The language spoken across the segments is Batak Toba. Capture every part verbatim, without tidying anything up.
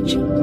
Watching.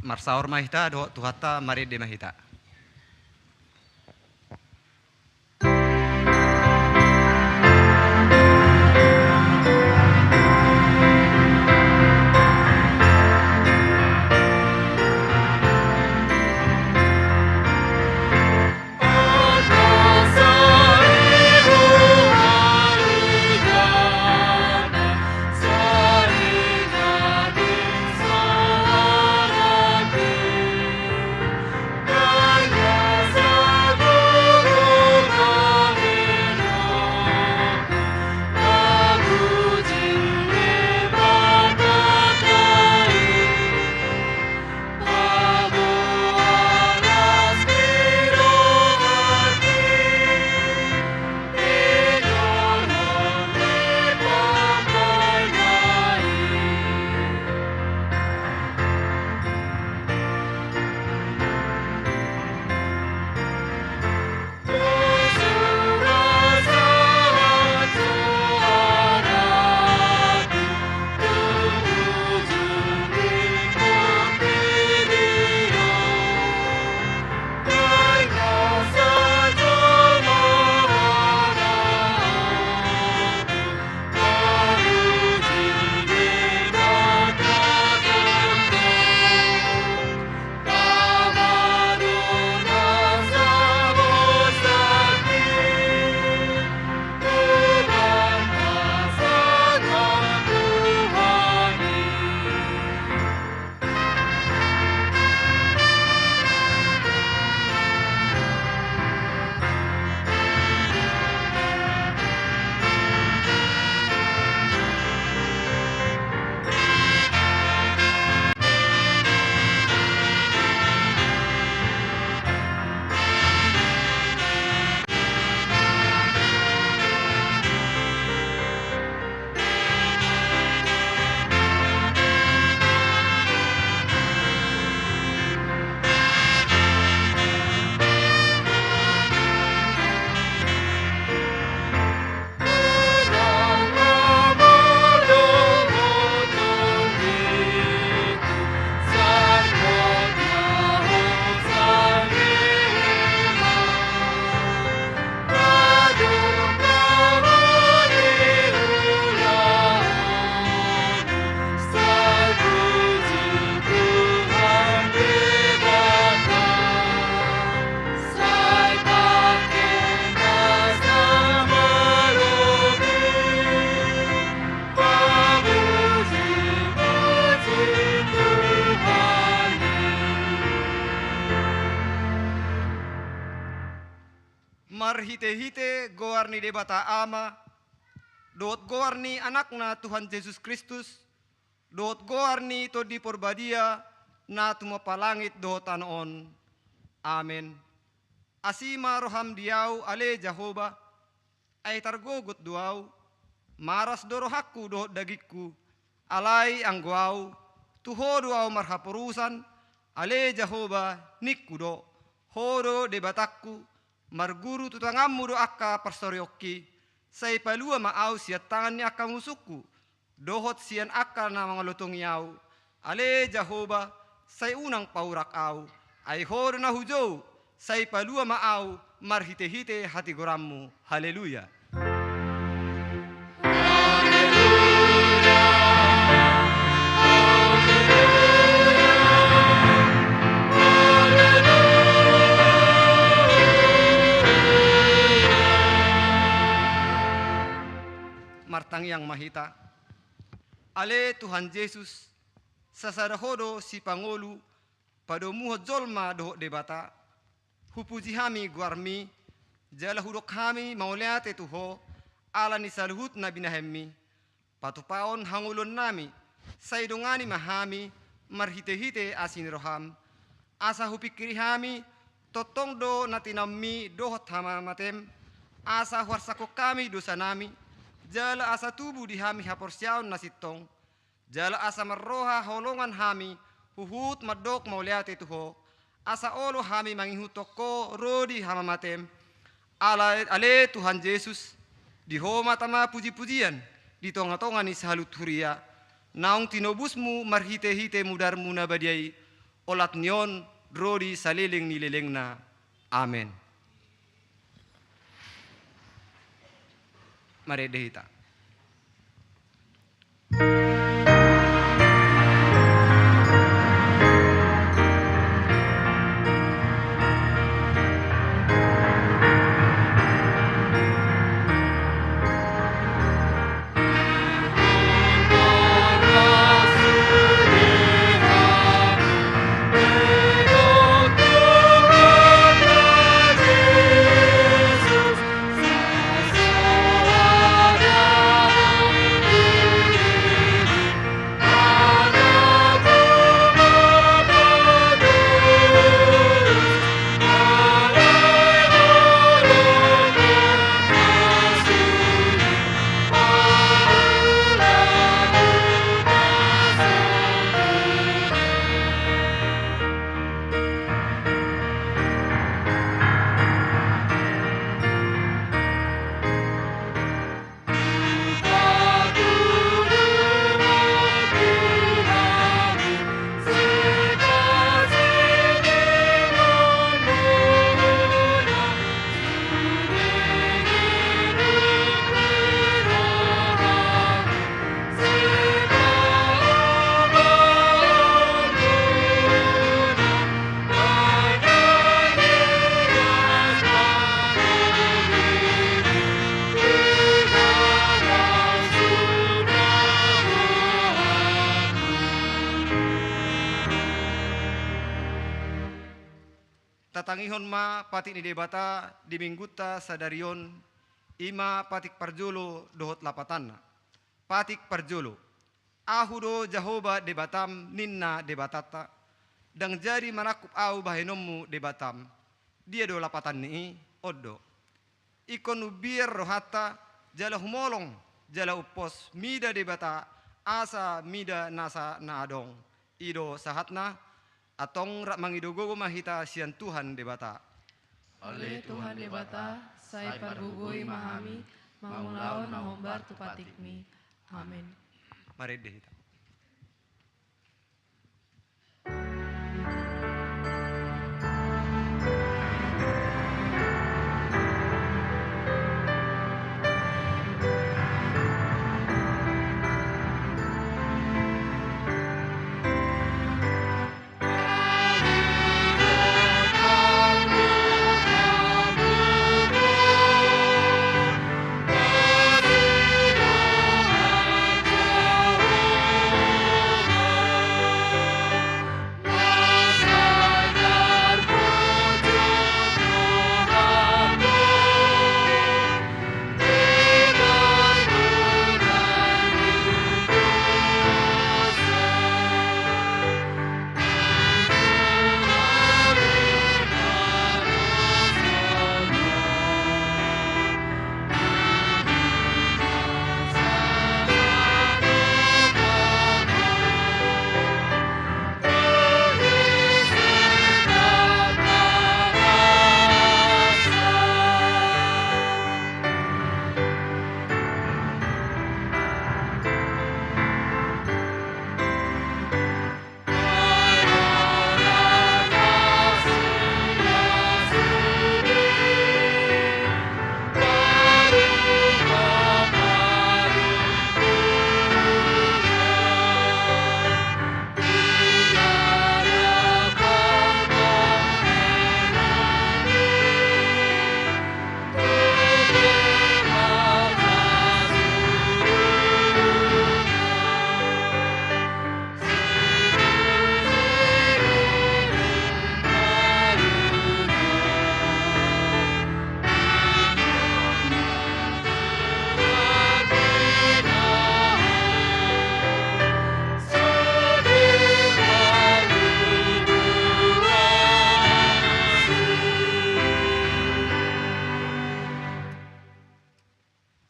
Marsaor ma hita dohot Tuhanta, marende ma hita. Marhitehite goar ni Debata Ama, dohot goar ni Anakna Tuhan Jesus Kristus, dohot goar ni Tondi Porbadia, na tumompa langit dohot tano on. Amen. Asi ma roham di ahu, ale Jahowa, ai targogot do ahu, maras do rohangku dohot dagingku, alai anggo ahu, tu Ho do ahu marhaporusan, ale Jahowa, ningku do, Ho do Debatangku, marguru tu tanganmu do angka parsoriongki, sai palua ma ahu sian tangan ni angka musungku, dohot sian angka na mangalotongi ahu. Ale Jahowa, sai unang paurak ahu, ai Ho do na hujou, sai palua ma ahu marhitehite hatigoranmu. Haleluya. Martangiang ma hita. Ale Tuhan Jesus, sasada Ho do sipangolu, padomuhon jolma dohot Debata. Hupuji hami goarmi, jala hudok hami mauliate tu Ho, ala ni saluhut na binahenmi. Patupaon hangoluannami, sai dongani ma hami, marhitehite asi ni roham. Asa hupingkiri hami, tongtong do na tinaummi dohot hamamatem, asa huarsakhon hami dosanami, jala asa tubu di hami haporseaon na sintong, jala asa marroha holongan hami, huhut mandok mauliate tu Ho, asa olo hami mangihuthon Ho ro di hamamatem. Ala, ale Tuhan Jesus, di Ho ma tama pujipujian, di tongatonga ni saluhut huria, naung tinobusmu marhitehite mudarmu na badia i, olat ni on ro di saleleng ni lelengna. Amen. Marende hita. Tatangihon ma patik ni Debata di minggunta sadari on, i ma patik parjolo dohot lapatanna. Patik parjolo. Ahu do Jahowa Debatam, ninna Debatanta, ndang jadi manangkup ahu bahenonmu Debatam. Dia do lapatan ni i? On do. Ingkon umbiar rohanta, jala humolong, jala umpos mida Debata, asa mida nasa na adong. I do sahatna. Antong rap mangido gogo ma hita sian Tuhan Debata. Ale Tuhan Debata, sai pargogoi ma hami mangulahon na hombar tu patikmi. Amen. Marende hita.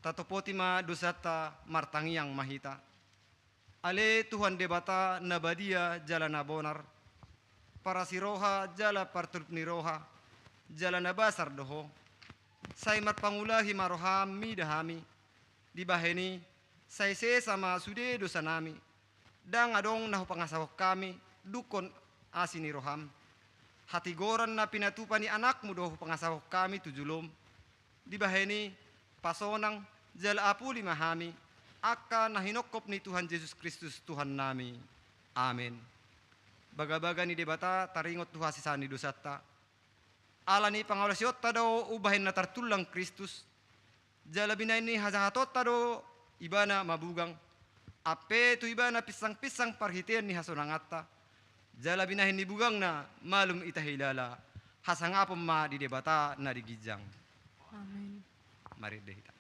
Tatopoti ma dosanta, martangiang ma hita. Ale Tuhan Debata na badia jala na bonar, parasi roha jala parturut ni roha, jala na basar do Ho. Sai marpangulahi ma roham mida hami. Dibahen i, sai sesa ma sude dosanami. Ndang adong na hupangasahon hami, dungkon asi ni roham. Hatigoran na pinatupa ni Anakmu do hupangasahon hami tu jolom. Dibahen i, pasonang jala apuli ma hami, angka na hinongkop ni Tuhan Jesus Kristus Tuhannami. Amen. Bagabaga ni Debata taringot tu hasesaan ni dosanta. Ala ni pangalaosionta do umbahen na tartullang Kristus, jala binahen ni hajahatonta do Ibana mabugang, ampe tu Ibana pinsangpinsang parhitean ni hasonanganta, jala binahen ni bugangna malum hita hilala. Hasangapon ma di Debata na di ginjang. Amen. Marende hita.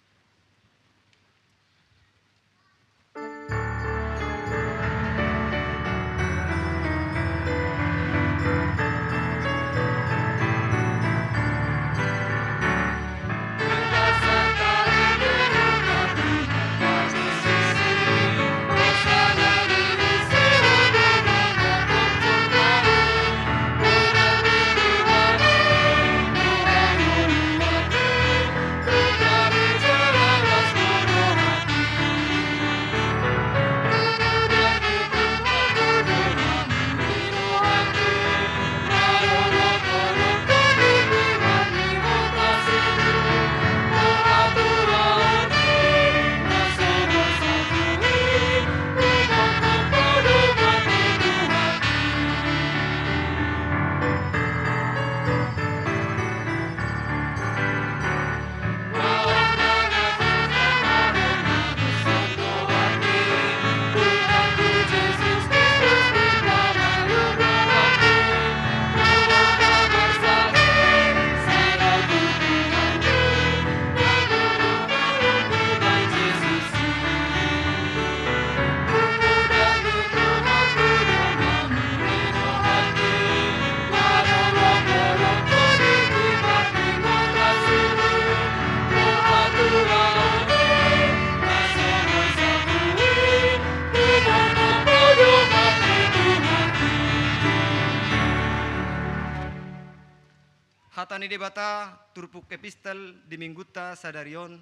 Hata ni Debata turpuk epistel di minggunta sadari on,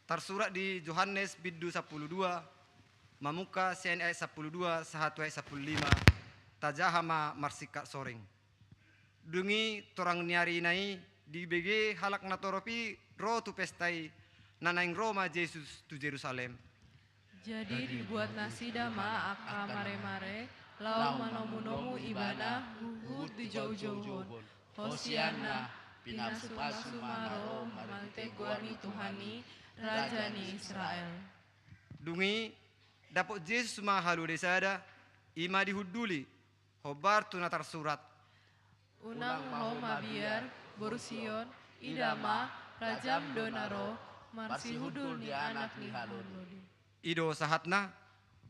tarsurat di Johannes bindu sampulu dua, mamungka sian ayat sampulu dua sahat tu ayat sampulu lima. Tajaha ma marsingkat soreng. Dung i torang ni ari na i, dibege halak na torop i ro tu pesta i, na naeng ro ma Jesus tu Jerusalem. Jadi dibuat nasida ma angka maremare, laho manomunomu Ibana huhut dijoujoujouhon. Hosianna, pinasupasu ma na ro marhite goar ni Tuhan i, Raja ni Israel. Dung i dapot Jesus ma haluade sada, i ma dihunduli, hombar tu na tarsurat: Unang ho mabiar, boru Sion, ida ma, rajam do na ro, marsihundul ni anak ni halode. I do sahatna.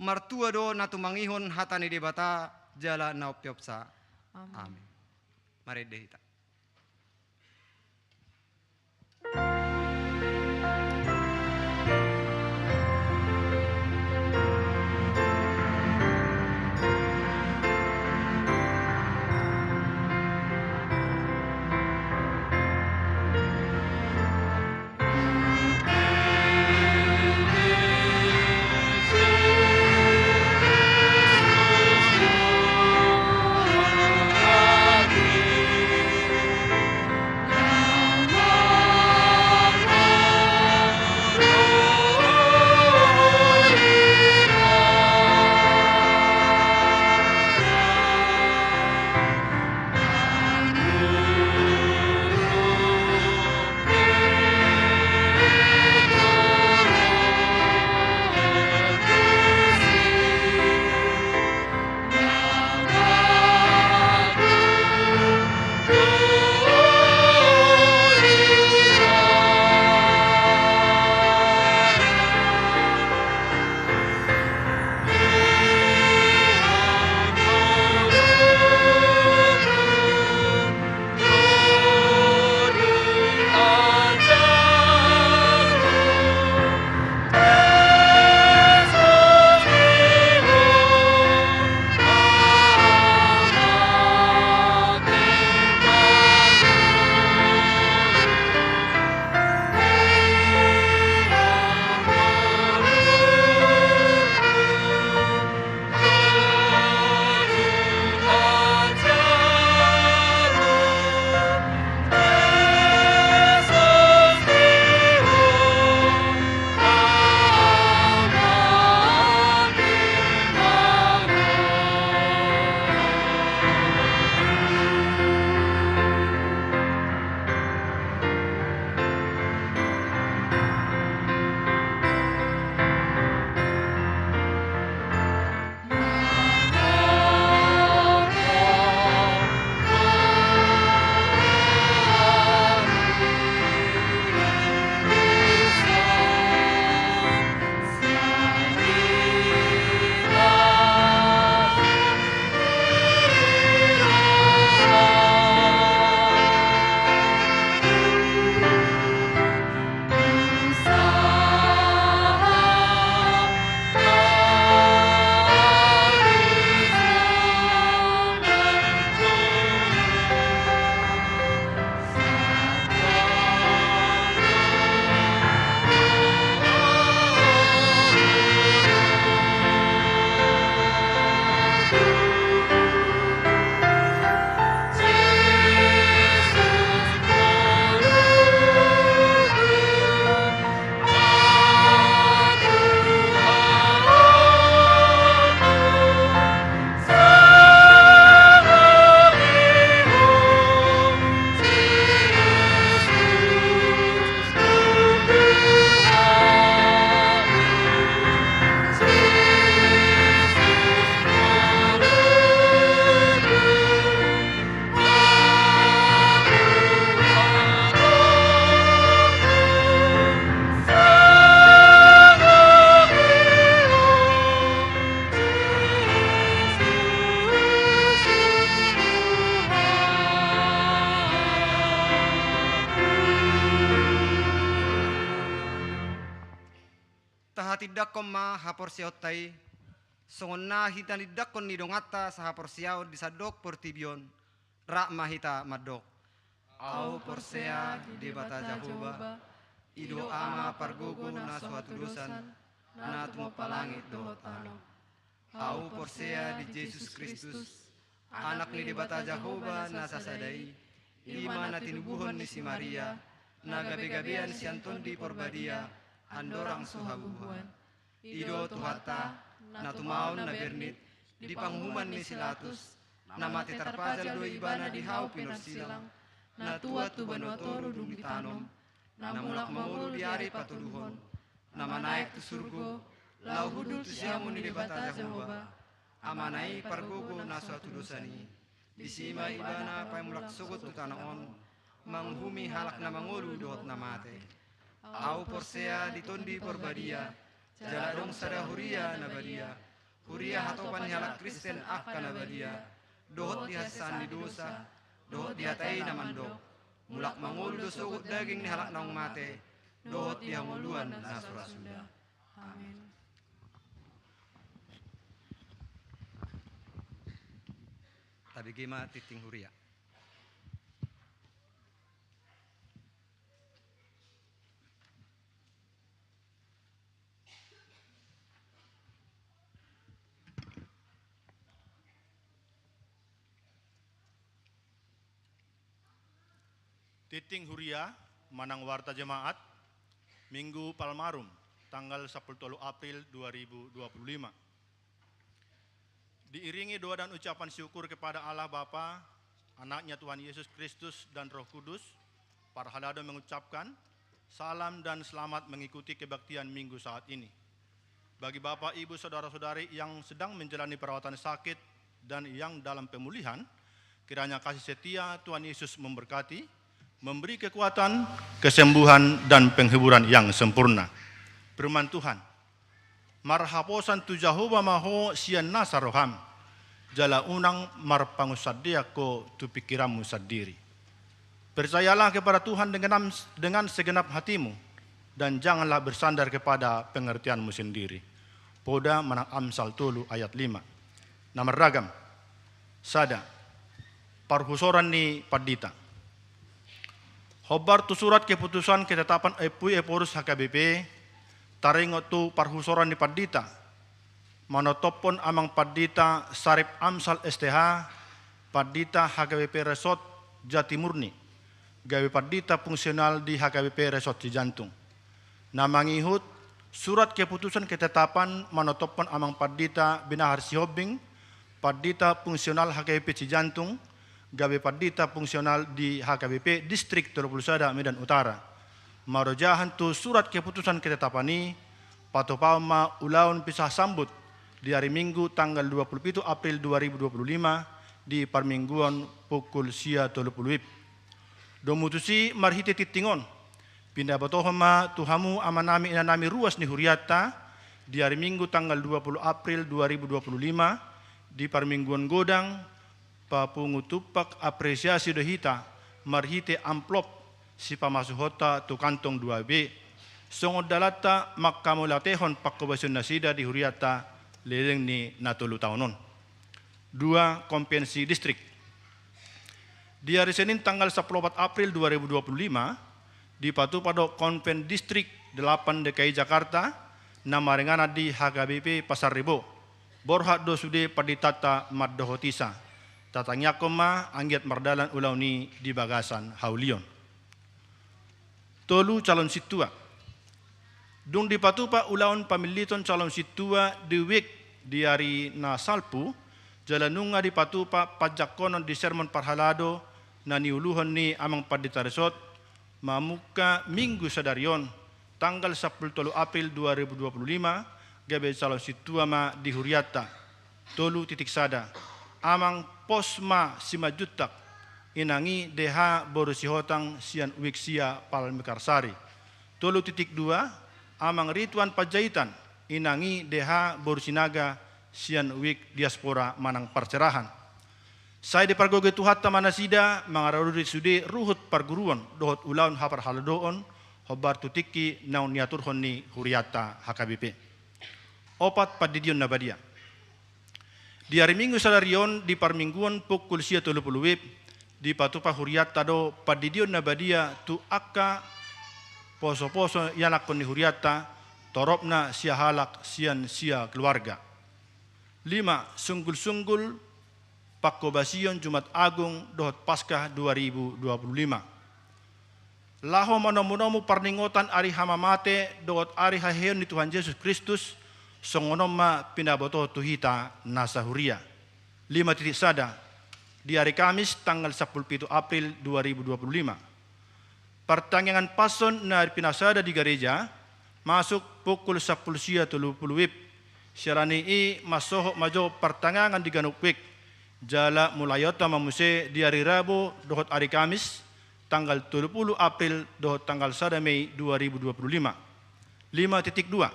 Martua do na tumangihon hata ni Debata jala na umpeopsa. Amen. Amen. Marende hita. Dangkon ma haporseaonta i, songon na hita nidangkon ni donganta sahaporseaon di sandok portibi on, rap ma hita mandok. Ahu porsea di Debata Jahowa, i do Ama pargogo na so hatudosan, na tumompa langit dohot tano. Ahu porsea di Jesus Kristus, Anak ni Debata Jahowa na sasada i, i ma na tinubuhon ni si Maria, na gabegabean sian Tondi Porbadia, andorang so habubuhan. I do Tuhanta, na tumaon na bernit, di panguhuman ni si Latus, na mate tarpajal do ibana di hau pinorsilang, na tuat tu banua toru dung ditanom, na mulak mangolu di ari patoluhon, na manaek tu surgo, laho hundul tu siamun ni Debata Jahowa, Amana i pargogo na so hatudosan i. Disi ma ibana paimulak sogot tu tano on, manguhumi halak na mangolu dohot na mate. Ahu porsea di Tondi Porbadia, jala adong sada huria na badia, huria hatopan ni halak Kristen angka na badia, dohot di hasesaan ni dosa, dohot di hata i na mandok, mulak mangolu do sogot daging ni halak naung mate, dohot di hangoluan na so ra suda. Amen. Tabege ma tingting huria. Tingting huria manang warta jemaat, Minggu Palmarum, tanggal sampulu tolu April dua ribu dua puluh lima. Diiringi doa dan ucapan syukur kepada Allah Bapa, Anaknya Tuhan Yesus Kristus, dan Roh Kudus, parhalado mengucapkan salam dan selamat mengikuti kebaktian Minggu saat ini. Bagi Bapak, Ibu, Saudara-saudari yang sedang menjalani perawatan sakit dan yang dalam pemulihan, kiranya kasih setia Tuhan Yesus memberkati, memberi kekuatan, kesembuhan, dan penghiburan yang sempurna. Firman Tuhan, marhaposan tu Jahowa ma ho sian nasa roham, jala unang marpangunsandean ho tu pingkiranmu sandiri. Percayalah kepada Tuhan dengan, dengan segenap hatimu, dan janganlah bersandar kepada pengertianmu sendiri. Poda manang Amsal tolu ayat lima. Na marragam. Sada. Parhusoran ni pandita. Hombar tu surat keputusan ketetapan Empu Ephorus H K B P, taringot tu parhusoran ni pandita. Manotophon Amang Pandita Sarip Amsal S T H, Pandita H K B P Resort Jatimurni, gabe pandita fungsional di H K B P Resort Cijantung. Na mangihut surat keputusan ketetapan manotophon Amang Pandita Binahar Sihombing, pandita fungsional H K B P Cijantung, gabe pandita fungsional di H K B P Distrik tolu pulu sada Medan Utara. Marojahan tu surat keputusan ketetapan i, patupaon ma ulaon pisah sambut di ari Minggu tanggal dua pulu pitu April dua ribu dua pulu lima di parmingguon pukul sia tolu pulu W I B. Domu tusi marhite tingting on, pinabotohon ma tu hamu amanami inanami ruas ni hurianta, di ari Minggu tanggal dua pulu April dua ribu dua pulu lima, di parmingguon godang, papungu tumpak apresiasi do hita marhite amplop sipamasuhonta tu kantong dua B, songon dalanta mangkamauliatehon panghobasion nasida di hurianta leleng ni na tolu taon on. Dua, konvensi distrik. Di ari Senin tanggal sampulu opat April dua ribu dua pulu lima, dipatupa do konven distrik delapan D K I Jakarta, na maringanan di H K B P Pasar Rebo. Borhat do sude panditanta mandohoti sa. Tatangiangkon ma anggiat mardalan ulaon i di bagasan haulion. Tolu, calon sintua. Dung dipatupa ulaon pamilliton calon sintua di W I K di ari na salpu, jala nunga dipatupa panjangkonon di sermon parhalado na niuluhon ni Amang Pandita Resort, mamungka Minggu sadari on, tanggal sampulu tolu April dua ribu dua pulu lima, gabe calon sintua ma di hurianta. Tolu titik sada. Amang Posma Simanjuntak, inang i D H boru Sihotang sian W I K sia Palmekarsari. Tolu titik dua. Amang Rituan Panjaitan, inang i D H boru Sinaga sian W I K diaspora manang parserahan. Sai dipargogoi Tuhanta ma nasida mangaradoti sude ruhut parguruon dohot ulaon haparhaladoon, hombar tu tingki naung niaturhon ni hurianta H K B P. Opat, pandidion na badia. Di ari Minggu sadari on di parmingguon pukul sia tolu pulu wib, dipatupa hurianta do pandidion na badia tu angka poso-poso ianakhon ni hurianta, toropna sia halak sian sia keluarga. Lima, sunggul-sunggul pangkobasion Jumat Agung dohot Paskah dua ribu dua pulu lima. Laho manomu-nomu parningotan ari hamamate dohot ari haheheon ni Tuhan Jesus Kristus, songon on ma pinabotohon tu hita nasa huria. Lima titik sada, di ari Kamis tanggal sampulu pitu April dua ribu dua pulu lima. Partangiangan Passion na pinasada di gareja, masuk pukul sampulu sia tolu pulu wib. Siala ni i mansohot ma jo partangiangan di ganup wijk. Jala mulaionta ma muse di ari Rabu dohot ari Kamis, tanggal tolu pulu April dohot tanggal sada Mei dua ribu dua pulu lima. Lima titik dua,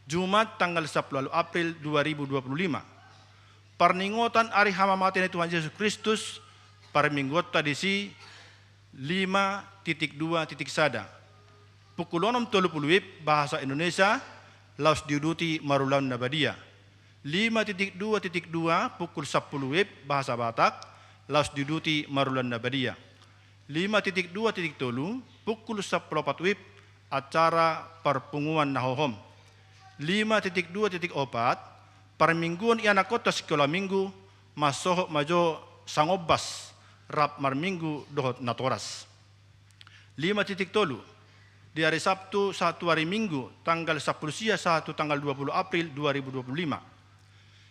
Jumat tanggal sampulu ualu April dua ribu dua pulu lima. Parningotan ari hamamate ni Tuhan Jesus Kristus, parmingguonta disi, lima titik dua titik sada. Pukul onom tolu pulu wib, bahasa Indonesia, laos diuduti marulaon na badia. Lima titik dua titik dua, pukul sampulu wib, bahasa Batak, laos diuduti marulaon na badia. Lima titik dua titik tolu, pukul sampulu opat wib, acara parpunguan na hohom. Lima titik dua titik opat, parmingguon ianakhonta sikola minggu, mansohot ma jo sangombas, rap marminggu dohot natoras. Lima titik tolu, di ari Sabtu sahat tu ari Minggu, tanggal sampulu sia sahat tu tanggal dua pulu April dua ribu dua pulu lima.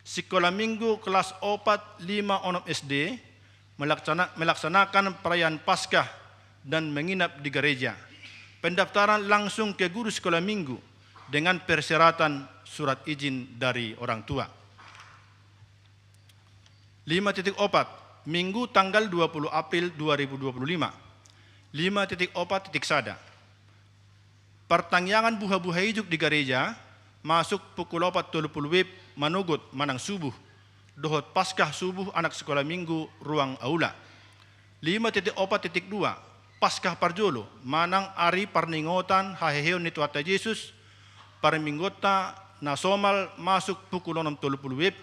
Sikola minggu kelas opat, lima, onom S D melaksana-, melaksanakan perayaan Paskah dan menginap di gereja. Pendaftaran langsung ke guru sikola minggu dengan persyaratan surat izin dari orang tua. Lima titik opat, Minggu tanggal dua pulu April dua ribu dua pulu lima. Lima titik opat titik sada. Partangiangan buha-buha ijuk di gareja, masuk pukul opat tolu pulu wib manogot manang subuh, dohot Paskah subuh anak sikola minggu ruang aula. Lima titik opat titik dua, Paskah parjolo, manang ari parningotan haheheon ni Tuhanta Jesus, parmingguonta na somal masuk pukul onom tolu pulu wib,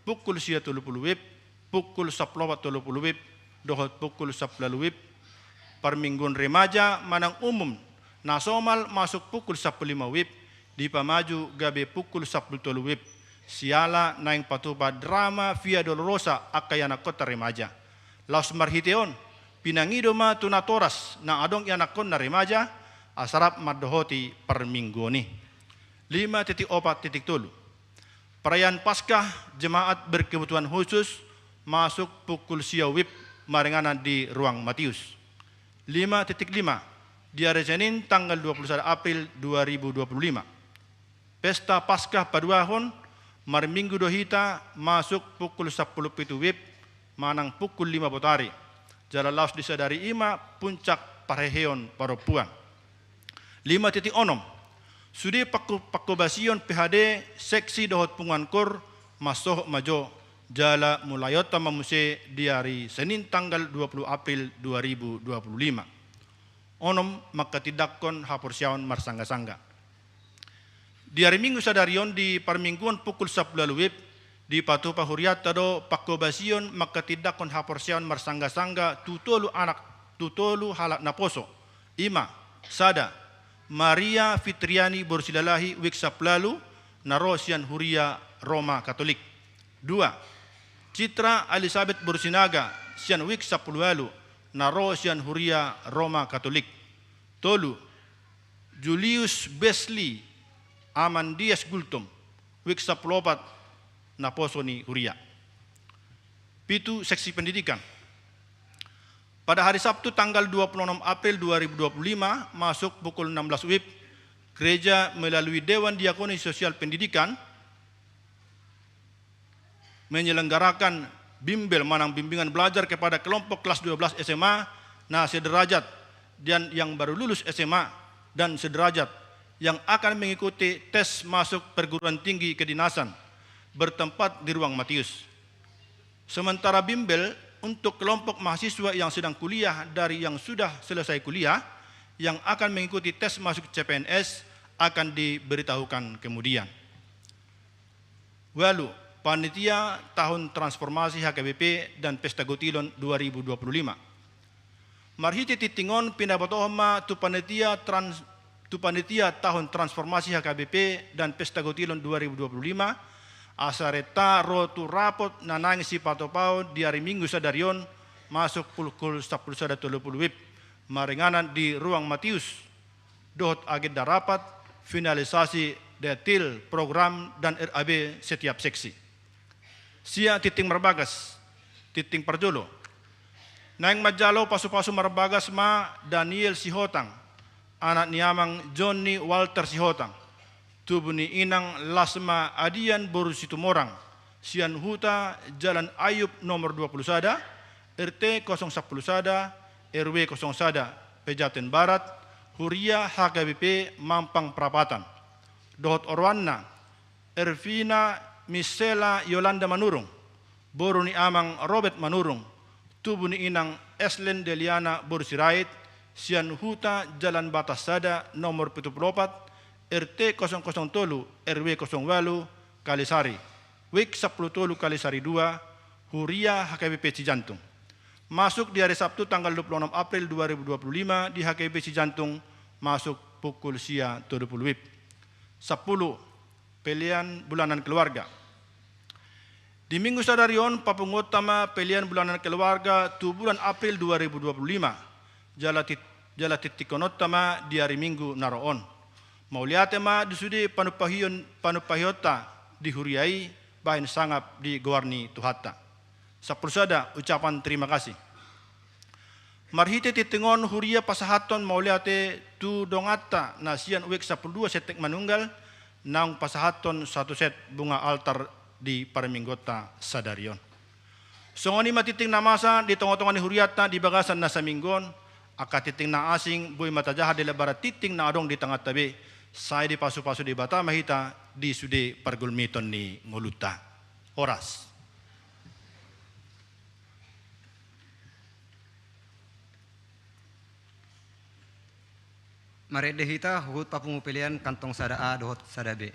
pukul sia tolu pulu wib, pukul sampulu opat tolu pulu wib, dohot pukul sampulu ualu wib. Parmingguon remaja manang umum, na somal masuk pukul sampulu lima wib, dipamaju gabe pukul sampulu tolu wib. Siala naeng patupa drama Via Dolorosa angka ianakhonta remaja. Laos marhite on, pinangido ma tu natoras na adong ianakhonna remaja, asa rap mandohoti parmingguon i. Lima titik opat titik tolu. Perayaan Paskah jemaat berkebutuhan khusus masuk pukul sia wib maringanan di ruang Matius. Lima titik lima, di ari Senin tanggal dua pulu sada April dua ribu dua pulu lima. Pesta Paskah paduahon, marminggu do hita, masuk pukul sampulu pitu wib manang pukul lima botari. Jala laos disadari i ma puncak parheheon parompuan. Lima titik onom. Sude pangko-, pangkobasion P H D, seksi dohot punguan kor, mansohot ma jo, jala mulaionta ma muse di ari Senin tanggal dua pulu April dua ribu dua pulu lima. Onom, manghatindanghon haporseaon marsanggasangga. Di ari Minggu sadari on di parmingguon pukul sampulu ualu wib, dipatupa hurianta do pangkobasion manghatindanghon haporseaon marsanggasangga tu tolu anak, tu tolu halak naposo. I ma, sada, Maria Fitriani boru Silalahi, wijk sampulu ualu, na ro sian huria Roma Katolik. Dua, Citra Elizabeth boru Sinaga, sian wijk sampulu ualu, na ro sian huria Roma Katolik. Tolu, Julius Basil Amandius Gultom, wijk sampulu opat, naposo ni huria. Pitu, seksi pendidikan. Pada hari Sabtu tanggal dua puluh enam April dua ribu dua puluh lima, masuk pukul enam belas wib, gereja melalui Dewan Diakoni Sosial Pendidikan menyelenggarakan bimbel manang bimbingan belajar kepada kelompok kelas dua belas S M A na sederajat dan yang baru lulus S M A dan sederajat yang akan mengikuti tes masuk perguruan tinggi kedinasan bertempat di ruang Matius. Sementara bimbel untuk kelompok mahasiswa yang sedang kuliah dari yang sudah selesai kuliah yang akan mengikuti tes masuk C P N S akan diberitahukan kemudian. Ualu, panitia tahun transformasi H K B P dan Pesta Gotilon dua ribu dua puluh lima. Marhite tingting on pinabotohon ma tu panitia trans-, tu panitia tahun transformasi H K B P dan Pesta Gotilon dua ribu dua puluh lima, asa renta ro tu rapot na naeng sipatupaon di ari Minggu sadari on masuk pukul sampulu sada tolu pulu WIB, maringanan di Ruang Matius, dohot agenda rapat finalisasi detil program dan R A B setiap seksi. Sia tingting marbagas, tingting parjolo. Naeng manjalo pasupasu marbagas ma Daniel Sihotang, anak ni amang Joni Walter Sihotang, tubu ni inang Lasma Adian boru Situmorang, sian huta Jalan Ayub nomor dua pulu sada, R T kosong sampulu sada, R W kosong sada, Pejaten Barat, huria H K B P Mampang Prapatan. Dohot oroanna, Ervina Misela Yolanda Manurung, boru ni amang Robert Manurung, tubu ni inang Eslen Deliana boru Sirait, sian huta Jalan Batas Sada nomor pitu pulu opat, R T kosong kosong tolu, R W kosong ualu, Kalisari, WIB sampulu tolu Kalisari dua, huria H K B P Cijantung. Masuk di hari Sabtu tanggal dua puluh enam April dua ribu dua puluh lima di H K B P Cijantung, masuk pukul sia tolu pulu WIB. Sampulu, pelean bulanan keluarga. Di Minggu sadari on papunguonta ma pelean bulanan keluarga tu bulan April dua ribu dua puluh lima. Jala tit-, jala tingtingkononta ma di ari Minggu na ro on. Mauliate ma di sude panumpahion, panumpahionta di huria i bahen sangap di goar ni Tuhanta. Sampulu sada, ucapan terima kasih. Marhite tingting on huria pasahathon mauliate tu donganta na sian WIB sampulu dua Setek Manunggal, naung pasahathon satu set bunga altar di parmingguonta sadari on. Songon i ma tingting na masa di tongatonga ni hurianta di bagasan na saminggu on, angka tingting na asing boi ma tajaha di lembaran tingting na adong di tanganta be, sai dipasupasu Debata ma hita di sude pargulmiton ni ngolunta. Horas. Marende hita huhut papungu pelean kantong sada A dohot sada B.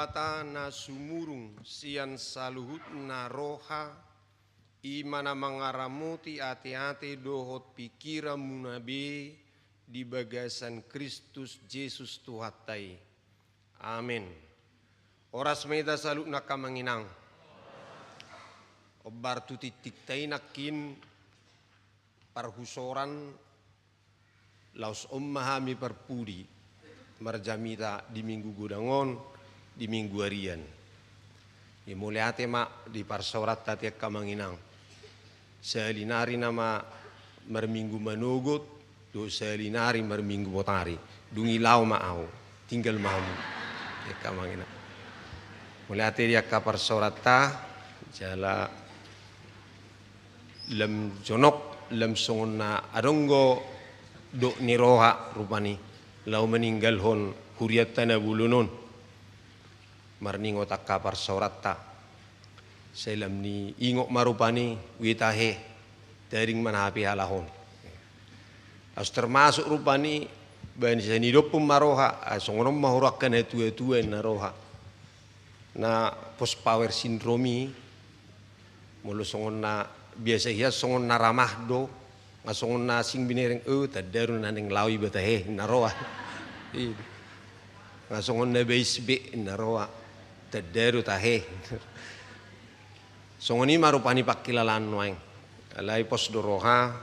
Debata na sumurung sian saluhutna roha, i ma na mangaramoti ateate dohot pingkiranmuna be di bagasan Kristus Jesus Tuhanta i. Amen. Horas ma hita saluhutna angka amang inang. Hombar tu tingtingta i nangkin parhusoran, laos on ma hami parpudi marjamita di Minggu godang on, di Minggu arian. Ia mauliate ma di parsaoranta ate angka amang inang. Sahali nari nama marminggu manogot, dohot sahali nari marminggu botari. Dung i laho ma ahu, tinggal ma hamu. Angka amang inang. Mauliate di angka parsaoranta, jala lam jonok, lam songon na adong do dok ni roha rupani, laho maninggalhon hurianta na bolon on. Marningot angka parsaoranta. Sai lam ni ingot ma rupani, ue tahe, tading ma na hape halak on. Laos termasuk rupani, baen sian idophon ma roha, ah, songon on ma hurang angka na tuatua na roha. Na post power syndrome i, molo songon na biasa hian songon na ramah do, nga songon na asing binereng, "Oh, tanda do na naeng laho iba tahe," na roha. Iya. Nga songon na bais be, na roha. Tanda do tahe. Songon i ma rupani pangkilalaan nuaeng. Alai pos do roha,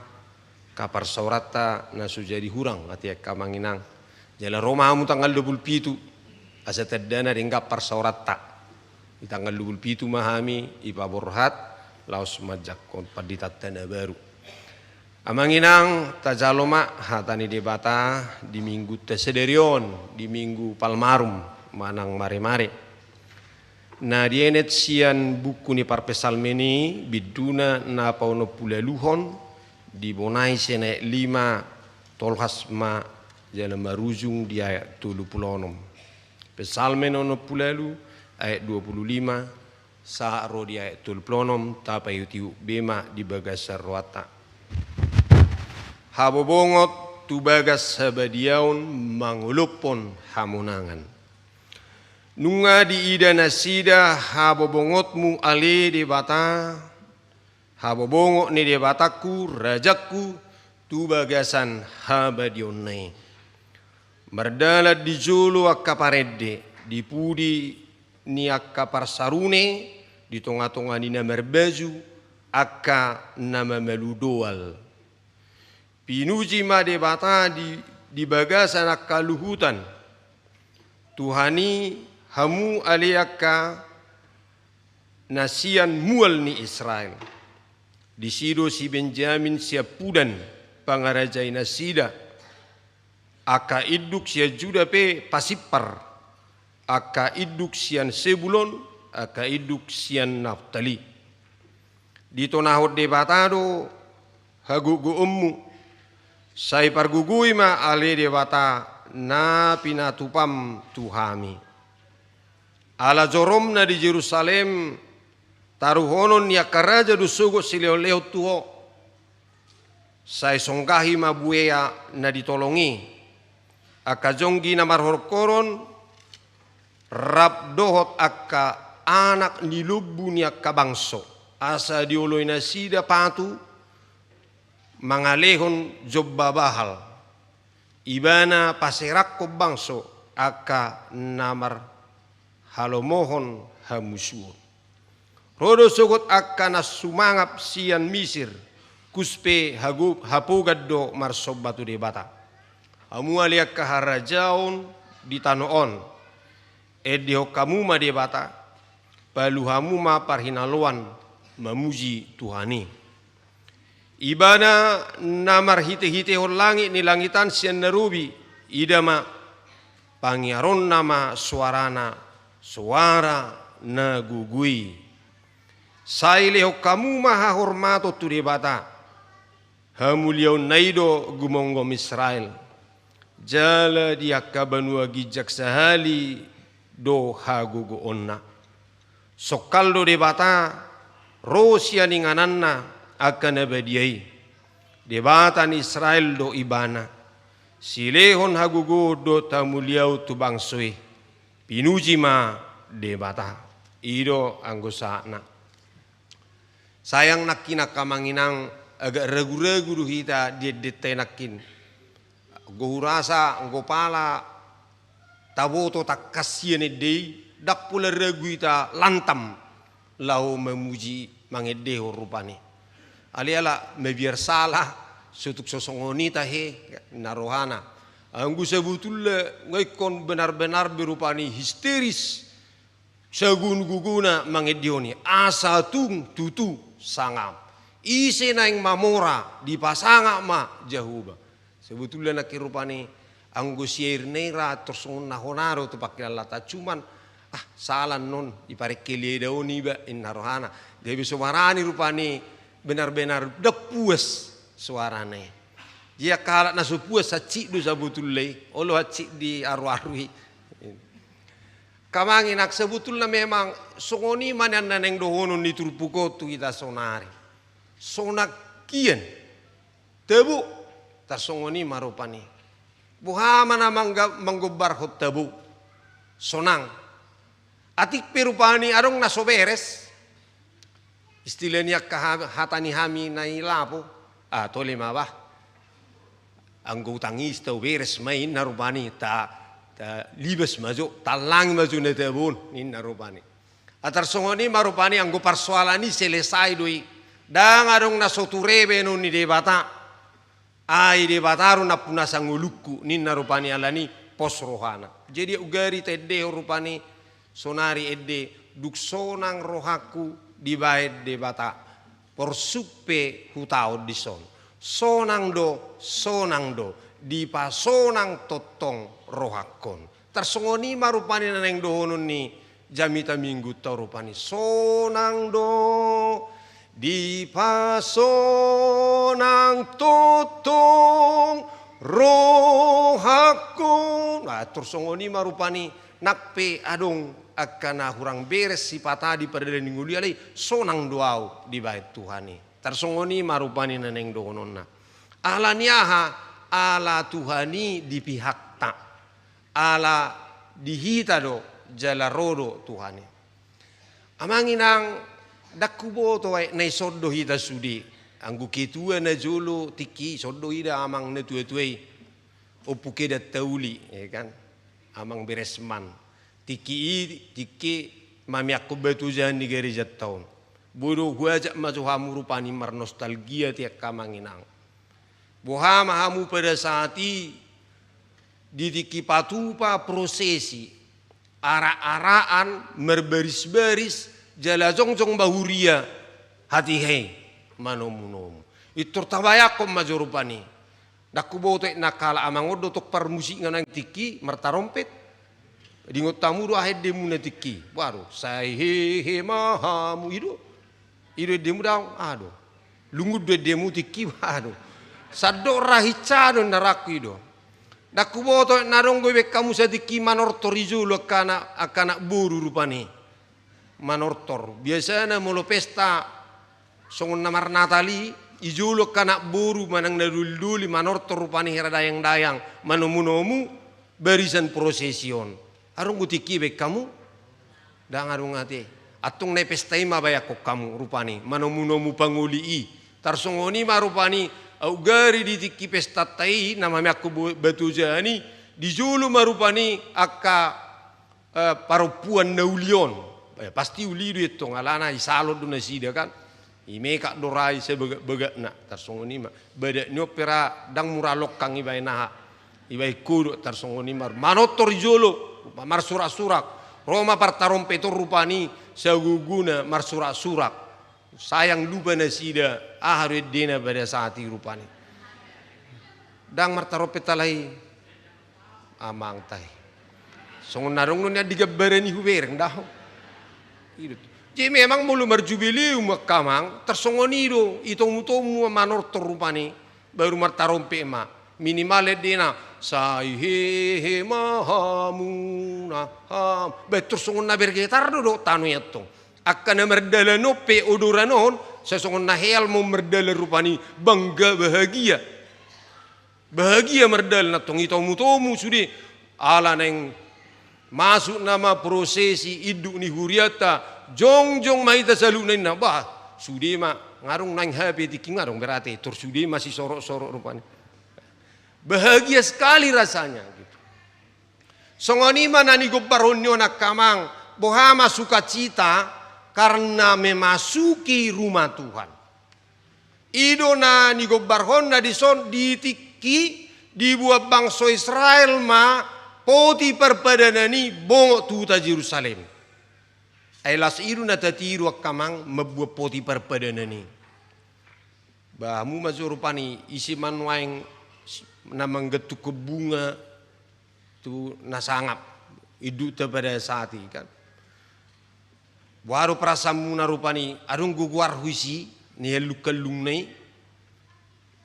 angka parsaoranta na so jadi hurang, ate angka amang inang. Jala ro ma hamu tanggal dua pulu pitu, asa tandana denggan parsaoranta. Di tanggal dua pulu pitu ma hami, ipaborhat, laos manjangkon panditanta na baru. Amang inang, tajalo ma hata ni Debata di Minggunta sadari on, di Minggu Palmarum, manang maremare. Na dienet sian buku ni parpsalmen i, binduna na paonompuualuhon, dibonai sian ayat lima, tolhas ma jala marujung di ayat tolu pulu onom. Psalmen onompuualu, ayat dua pulu lima, sahat ro di ayat tolu pulu onom, tapaihutihut be ma di bagasan rohanta. Habobongot tu bagas habadiaon mangolophon hamonangan. Nunga diida nasida habobongotmu ale Debata, habobongot ni Debatangku, rajangku, tu bagasan habadiaonna i. Mardalan di jolo angka parende, di pudi ni angka parsarune, di tongatonga ni na marbaju, angka na mamalu doal. Pinuji ma Debata di, di bagasan angka luhutan. Tuhan i, hamu ale angka na sian mual ni Israel. Disi do si Benjamin siampudan pangarajai nasida. Angka induk sian Juda pe pasimpar. Angka induk sian Sebulon, angka induk sian Naftali. Ditonahon Debata do hagogoonmu. Sai pargogoi ma ale Debata na pinatupam tu hami. Ala joromna di Jerusalem, taruhonon ni angka raja do sogot silehonlehon tu ho. Sai songgahi ma buea na ditolong i. Angka jonggi na marhoronghoron, rap dohot angka anak ni lombu ni angka bangso, asa dioloi nasida patu mangalehon jomba Bahal. Ibana paserangkon bangso angka na marhalomohon hamusuon. Ro do sogot angka na sumangap sian Misir, kus pe hago-, hapogan do marsomba tu Debata. Hamu ale angka harajaon di tano on, endehon hamu ma Debata, palu hamu ma parhinaloan mamuji Tuhan i. Ibana na marhitehitehon langit ni langitan sian na robi, ida ma, pangiaronna ma soarana, soara na gogo i. Sai lehon hamu ma hahormaton tu Debata, hamuliaonna i do gumomgom Israel. Jala di angka banua ginjang sahali do hagogoonna. Songkal do Debata ro sian ingananna angka na badia i. Debata ni Israel do ibana. Silehon hagogoon dohot hamuliaon tu bangso i. Pinuji ma Debata. I do anggo sahatna. Sayang nangkin angka amang inang, agak ragu-ragu do hita di endenta i nangkin. Anggo hurasa, anggo pala taboto tangkas sian ende i, ndang pola ragu hita lantam laho mamuji mangendehon rupani. Alai ala mabiar sala, so tung so songon i tahe, ninna rohana. Anggo sabotulna nga ingkon benar-benar be rupani histeris sagonu-gogona mangendehon i, asa tung tutu sangap. Ise naeng mamora, dipasangap ma Jahowa. Sabotulna nangkin rupani anggo siairna i ra tor songon na hona do tu pangkilalaanta, cuman ah, sala annon, diparengkel i eda on iba, ninna rohana. Gabe so barani rupani benar-benar ndang puas suarana i. Jadi angka halak na so puas hansit do sabotulna i, olo hansit di aru-aru i. Angka amang inang, sabotulna memang songon i ma nian na naeng dohonon ni turpuk on tu hita saonari. Sonang hian tabo, tarsongon i ma rupani. Boha ma na mangga-, manggombarhon tabo? Sonang. Atik pe rupani adong na so beres. Istilah ni angka ha-, hata ni hami na i lapo. Ah, tole ma bah. Anggo utang i tau beres ma i, ninna rupani, ta, ta libas ma jo, tallangi ma jo na tabo on, ninna rupani. Ah, tarsongon i ma rupani anggo parsoalan i selesai do i. Ndang adong na so ture baenon ni Debata. Ai Debata do nampuna sangolungku, ninna rupani, alani pos rohana. Jadi augari taendehon rupani saonari ende, dung sonang rohangku dibaen Debata. Porsuk pe hutaon dison. Sonang do, sonang do, dipasonang tongtong rohangkon. Tarsongon i ma rupani na naeng dohonon ni jamita Minggunta rupani. Sonang do, dipasonang tongtong rohangkon. Nah, tarsongon i ma rupani nang pe adong angka na hurang beres sipata di pardalanan ni ngolu i, alai sonang do ahu dibaen Tuhan i. Tarsongon i ma rupani na naeng dohononna. Alani aha? Ala Tuhan i di pihakta. Ala di hita do, jala ro do Tuhan i. Amang inang, ndang huboto aek na dison do hita sude. Anggo ketua na jolo tingki i, dison do ida amang na tua-tua i. Ompu Kedan Tauli, ya kan? Amang Beresman. Tingki i, tingki mamiangkon batu ojahan ni garejanta on. Boi do huajak ma jo hamu rupani marnostalgia tu angka amang inang. Boha ma hamu pada saat i di tingki patupa prosesi, arak-arakan, marbaris-baris, jala jongjong ma huria hatiha i manomu-nomu. Pintor tabayangkon ma jo rupani. Ndang huboto aek na halak amang on do tong parmusik nga naeng tingki i, martarompet. Diingot hamu do aha endemuna tingki i? Waduh, sai hehe ma hamu, i do. I do endemu, ndang, aha do? Lungun do endemu tingki i, aha do? Sandok ra hinsa do ninna rohangku, i do. Ndang huboto aek na adong do dibaen hamu satingki i manortor i jolo angka anak, angka anak boru rupani. Manortor. Biasana molo pesta songon na marnatal i, i jolo angka anak boru manang na doli-doli manortor rupani hira dayang-dayang, manomu-nomu barisan prosesi on. Adong do tingki i dibaen hamu? Ndang adong ate. Antong nai pesta i ma bayangkon hamu rupani, manomu-nomu pangoli i. Tarsongon i ma rupani, augari di tingki pestanta i na mamiangkon bo-, batu ojahan i, di jolo ma rupani angka eh, parompuan na uli on. Eh, pasti uli do i antong, alana i salon do nasida kan. I mekap do ra i sabagak-bagakna, tarsongon i ma. Badak ni on pe ra ndang mura longkang ibaen aha, ibaen kodok, tarsongon i ma. Manortor i jolo, marsurak-surak. Ro ma partarompet on rupani sagogona marsurak-surak. Sayang lupa nasida, aha do endena pada saat i rupani. Ndang martarompet alai amangta i. Songon na adong do nian di gambaran i hubereng, ndang. I do. Jadi memang molo marjubileum angka amang, tarsongon i do, itomu-tomu manortor rupani, baru martarompet ma. Minimal endena, sai hehe ma hamu na ham. Bah, tarsongon na bergetar do dohot tano i antong. Angka na mardalan on pe odoran on, sai songon na heal ma on mardalan rupani, bangga, bahagia. Bahagia mardalan antong, itomu-tomu sude, ala naeng Masuk nama prosesi induk ni hurianta, jongjong ma hita saluhutna, ninna. Bah, sude ma, nga adong naeng H P tingki, nga adong berarti, tor sude ma sisorok-sorok rupani. Bahagia sekali rasanya, gitu. Songon i ma na nigombarhon ni on, angka amang, boha ma sukacita karena memasuki rumah Tuhan. I do na nigombarhonna dison, di tingki dibuat bangso Israel ma poti parpadanan i bongot tu huta Jerusalem. Ai las i do na tatiru, angka amang, mambuat poti parpadanan i. Bah, hamu ma jo rupani, ise ma nuaeng s-, na manggantungkon bunga tu na sangap, indukta pada saat i, kan. Boha do perasaanmuna rupani, adong do goarhu disi, na hallung-hallungna i.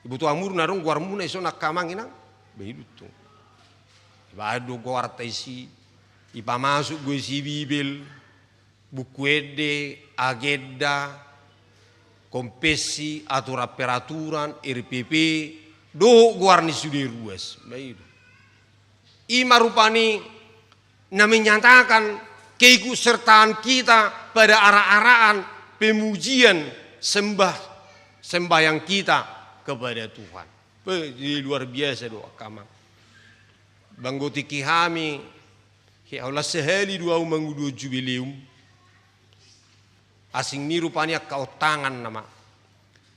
Iboto hamu do na adong goarmuna dison, angka amang inang? Bah, i do tong. Ibaen do goarta disi, ipamasuk do disi Bibel, Buku Ende, agenda, konvensi, aturan-peraturan, R P P, dohot goar ni sude ruas. Bah, i do. I ma rupani na menyatakan keikutsertaan kita pada arak-arakan pemujian, sembah, sembahyang kita kepada Tuhan. Beh, jadi luar biasa do, angka amang. Banggo tingki hami, he, holan sahali do ahu manguduhon jubileum. Asing ni rupani angka ontangan nama.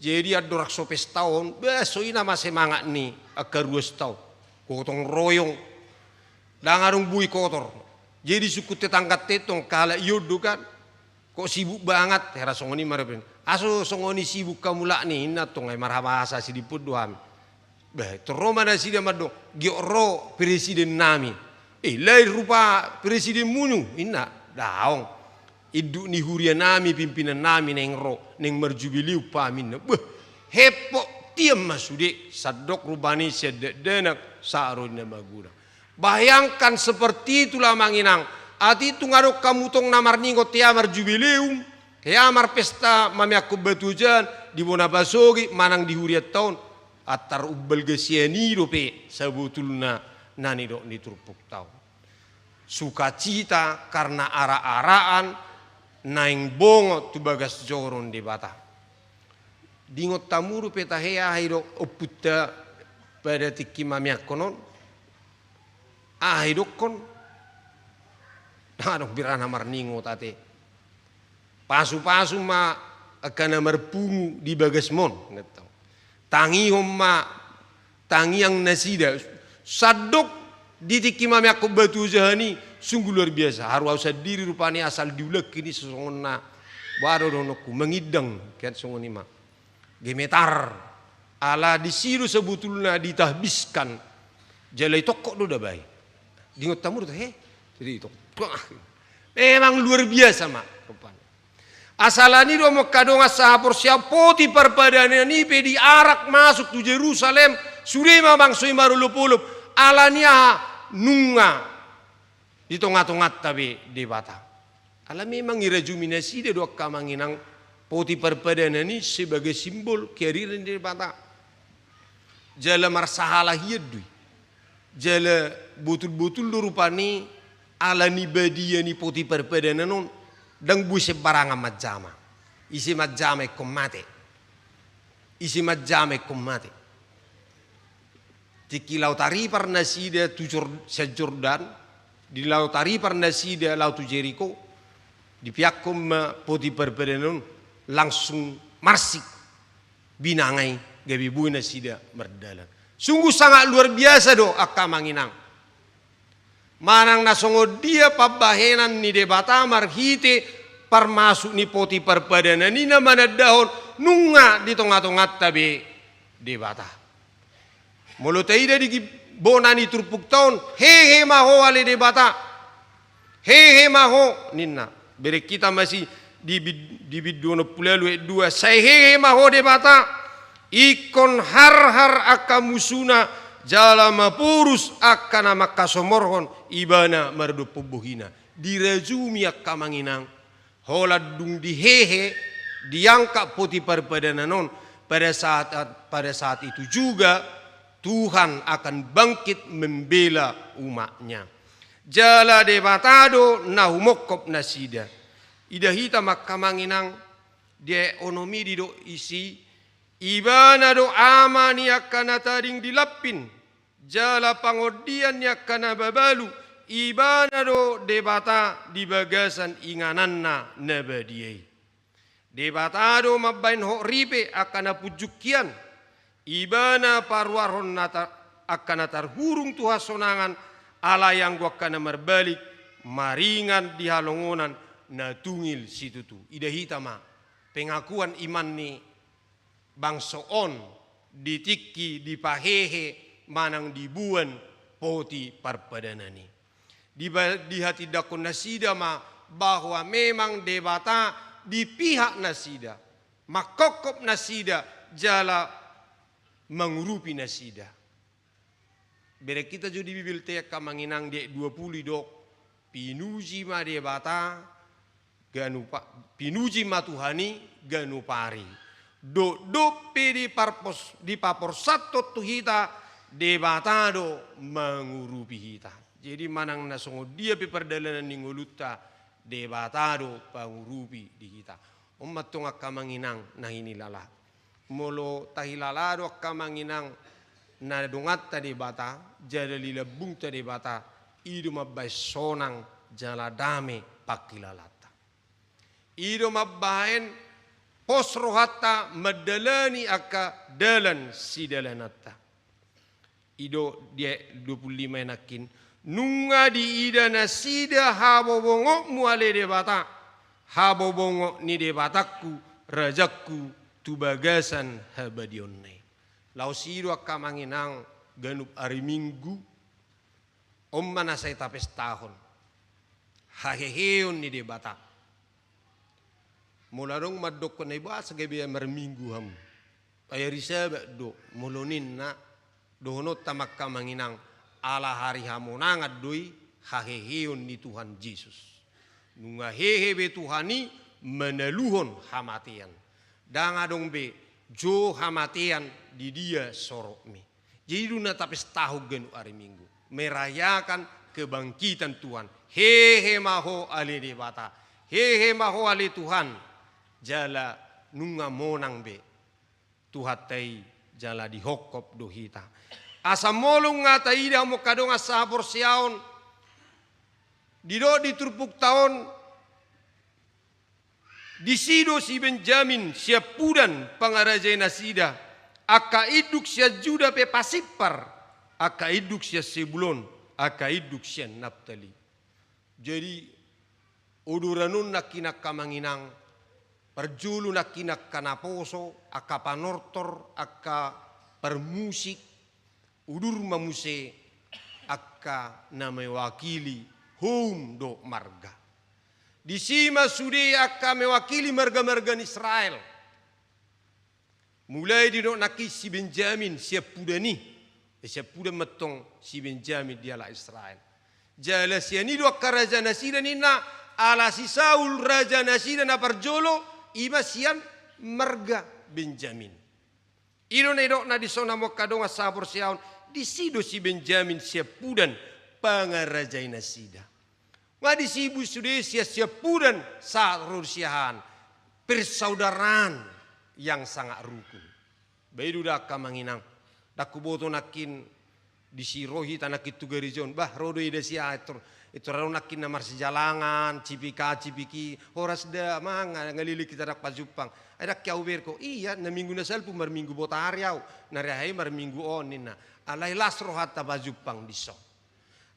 Jadi andorang so pesta on, bah, so i nama semangat ni angka ruasta on. Gotong royong. Ndang adong boi kotor. Jadi sungkun tetangga tentong, halak i on do, kan. Kok sibuk banget, hera songon i ma rupani. Aso songon i sibuk hamu, Lak, ninna tong, ai marhabahasa sidimpun do hami. Bah, tor ro ma nasida mandok, giot ro presiden nami. Eh, lain rupa presidenmu, ninna. Daong. Induk ni huria nami, pimpinan nami naeng ro, naeng marjubileum hami, ninna. Bah, hepok, tiam ma sude, sandok rupani sian dakdanak sahat ro di na magodang. Bayangkan seperti itulah, amang inang. Atik tung adong hamu tong na marningot hea marjubileum, hea marpesta mameakkon batu ojahan di bona pasogit manang di hurianta on, antar umbalga sian i dope sabotulna na nidok ni turpukta on. Sukacita karna arak-arakan naeng bongot tu bagas joro ni Debata. Diingot hamu dope tahe aha didok ompunta pada tingki mameakkon on? Aha didokkon? Ndang adong birana marningot ate. Pasupasu ma angka na marpungu di bagasmon, ninna tong. Tangihon ma tangiang nasida. Sandok di tingki mameakkon batu ojahan i, sungguh luar biasa. Haru ahu sandiri rupani asal diulahon i songon na, boha do dohononku, mangindang, kan, songon i ma. Gemetar. Ala disi do sabotulna ditahbiskan. Jala itongkok do dabai. Diingot hamu do, he? Jadi itongkok. Memang luar biasa ma rupani. Asa ala ni do mangkadongan sahaporseaon, poti parpadanan i pe diarak masuk tu Jerusalem, sude ma bangso i marolopolop. Ala ni aha? Nunga di tongatonganta be Debata. Ala memang irajumi nasida do, angka amang inang, poti parpadanan i sebagai simbol kehadiran ni Debata. Jala marsahala hian do i. Jala botulbotul do rupani, ala ni badia ni poti parpadanan on, ndang boi sembarangan manjama. Ise manjama ingkon mate. Ise manjama ingkon mate. Tingki laho taripar nasida tu Jor-, sian Jordan, di laho taripar nasida laho tu Jeriko, dipeakkon ma poti parpadanan on, langsung marsik binanga i, gabe boi nasida mardalan. Sungguh sangat luar biasa do, angka amang inang. Manang na songon dia pambahenan ni Debata marhite parmasuk ni poti parpadanan i na manandahon nunga di tongatonganta be Debata. Molo taida di gi-, bona ni turpukta on, hehe ma ho ale Debata. Hehe ma ho, ninna. Bereng hita ma si di bid-, di bindu onom pulu ualu ayat dua. Sai hehe ma ho Debata, ingkon harhar angka musuna, jala maporus angka na manghasomorhon ibana mardophon bohina. Dirajumi, angka amang inang. Holan dung dihehe, diangkat poti parpadanan on, pada saat, pada saat itu juga Tuhan akan bangkit membela umat-Nya. Jala Debata do na humongkop nasida. Ida hita ma angka amang inang, di ayat onom i didok disi, Ibana do ama ni angka na tading di lampin, jala pangondian ni angka na mabalu, Ibana do Debata di bagasan ingananna na badia i. Debata do mambahen hot ripe angka na punjung hian, Ibana paruarhon na ta-, angka na tarhurung tu hasonangan, alai anggo angka na marbalik maringan di halongonan na tungil situtu. Ida hita ma pengakuan iman ni bangso on di tingki dipahehe manang diboan poti parpadanan i. Diba-, dihatindangkon nasida ma bahwa memang Debata di pihak nasida, mangkongkop nasida, jala mangurupi nasida. Bereng hita jo di Bibelta angka amang inang, di ayat dua pulu didok, pinuji ma Debata ganup a-, pinuji ma Tuhan i ganup ari. Dokdok pe diparpos-, dipaporsanhon tu hita, Debata do mangurupi hita. Jadi manang na songon dia pe pardalanan ni ngolunta, Debata do pangurupi di hita. On ma antong angka amang inang na hinilala. Molo tahilala do angka amang inang na donganta Debata, jala di lambungta Debata, i do mambahen sonang jala dame panghilalanta. I do mambahen pos rohanta mandalani angka dalan sidalananta. I do di ayat dua pulu lima i nangkin, nunga diida nasida habobongotmu ale Debata, habobongot ni Debatangku, rajangku, tu bagasan habadiaonna i. Laos i do angka amang inang ganup ari Minggu, on ma na sai tapestahon haheheon ni Debata. Molo adong mandokkon na i, boasa gabe marminggu hamu? Ai ari Sabat do, molo ninna, dohononta ma angka amang inang, ala ari hamonangan do i haheheon ni Tuhan Jesus. Nunga hehe be Tuhan i manaluhon hamatean. Ndang adong be jou hamatean di dia sorokmi. Jadi i do na tapestahon ganup ari Minggu, merayakan kebangkitan Tuhan. Hehe ma ho ale Debata, hehe ma ho ale Tuhan, jala nunga monang be Tuhanta i jala dihongkop do hita. Asa molo nunga taida hamu angka dongan sahaporseaon, didok di turpukta on, disi do si Benjamin siampudan pangarajai nasida, angka induk sian Juda pe pasimpar, angka induk sian Sebulon, angka induk sian Naptali. Jadi, odoran on nangkin angka amang inang, parjolo nangkin angka naposo, angka panortor, angka parmusik, udur ma muse angka na mewakili houm dohot marga. Disi ma sude angka mewakili marga-marga ni Israel. Mulai didok nangkin si Benjamin, siampudan i. Eh, siampudan ma antong si Benjamin di halak Israel. Jala sian i do angka raja nasida ninna, ala si Saul raja nasida na parjolo, i ma sian marga Benjamin. I do na didokna dison hamu angka dongan sahaporseaon, disi do si Benjamin siampudan pangarajai nasida. Nga disi be sude sian siampudan sahat ro di siahaan, persaudaraan yang sangat rukun. Ba i do da angka amang inang, ndang huboto nangkin disi ro hita nangkin tu gareja on, bah, ro do i da siahaan, tor, tor adong nangkin na marsijalangan, cipika, cipiki, horas da, manang ngalili hita ndang pajumpang. Ai ndang hea hubereng ho, ia, na minggu na salpu marminggu botari au, na reha i marminggu on ninna. Alai las rohanta pajumpang dison.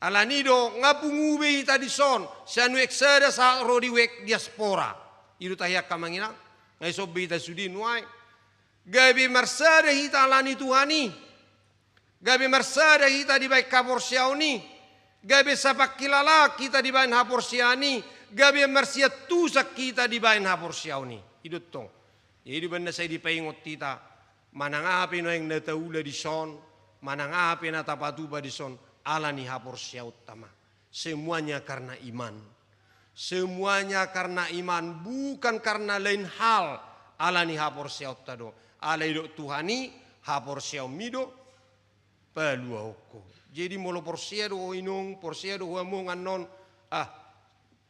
Alani do nga pungu be hita dison, sian uek sada sahat ro di uek diaspora. I do tahe angka amang inang, nga dison be hita sude nuaeng. Gabe marsada hita alani Tuhan i. Gabe marsada hita dibahen haporseaon i. Gabe sapangkilalaan hita dibahen haporseaon i. Gabe marsiantusan hita dibahen haporseaon i. I do tong. Jadi baen na sai dipaingot hita, manang aha pe nuaeng na taula dison, manang aha pe na tapatupa dison, alani haporseaonta ma. Semuanya karena iman. Semuanya karena iman, bukan karena lain hal, alani haporseaonta do. Alai didok Tuhan i, haporseaonmi do paluahon ho. Jadi molo porsea do ho inong, porsea do ho among annon, ah,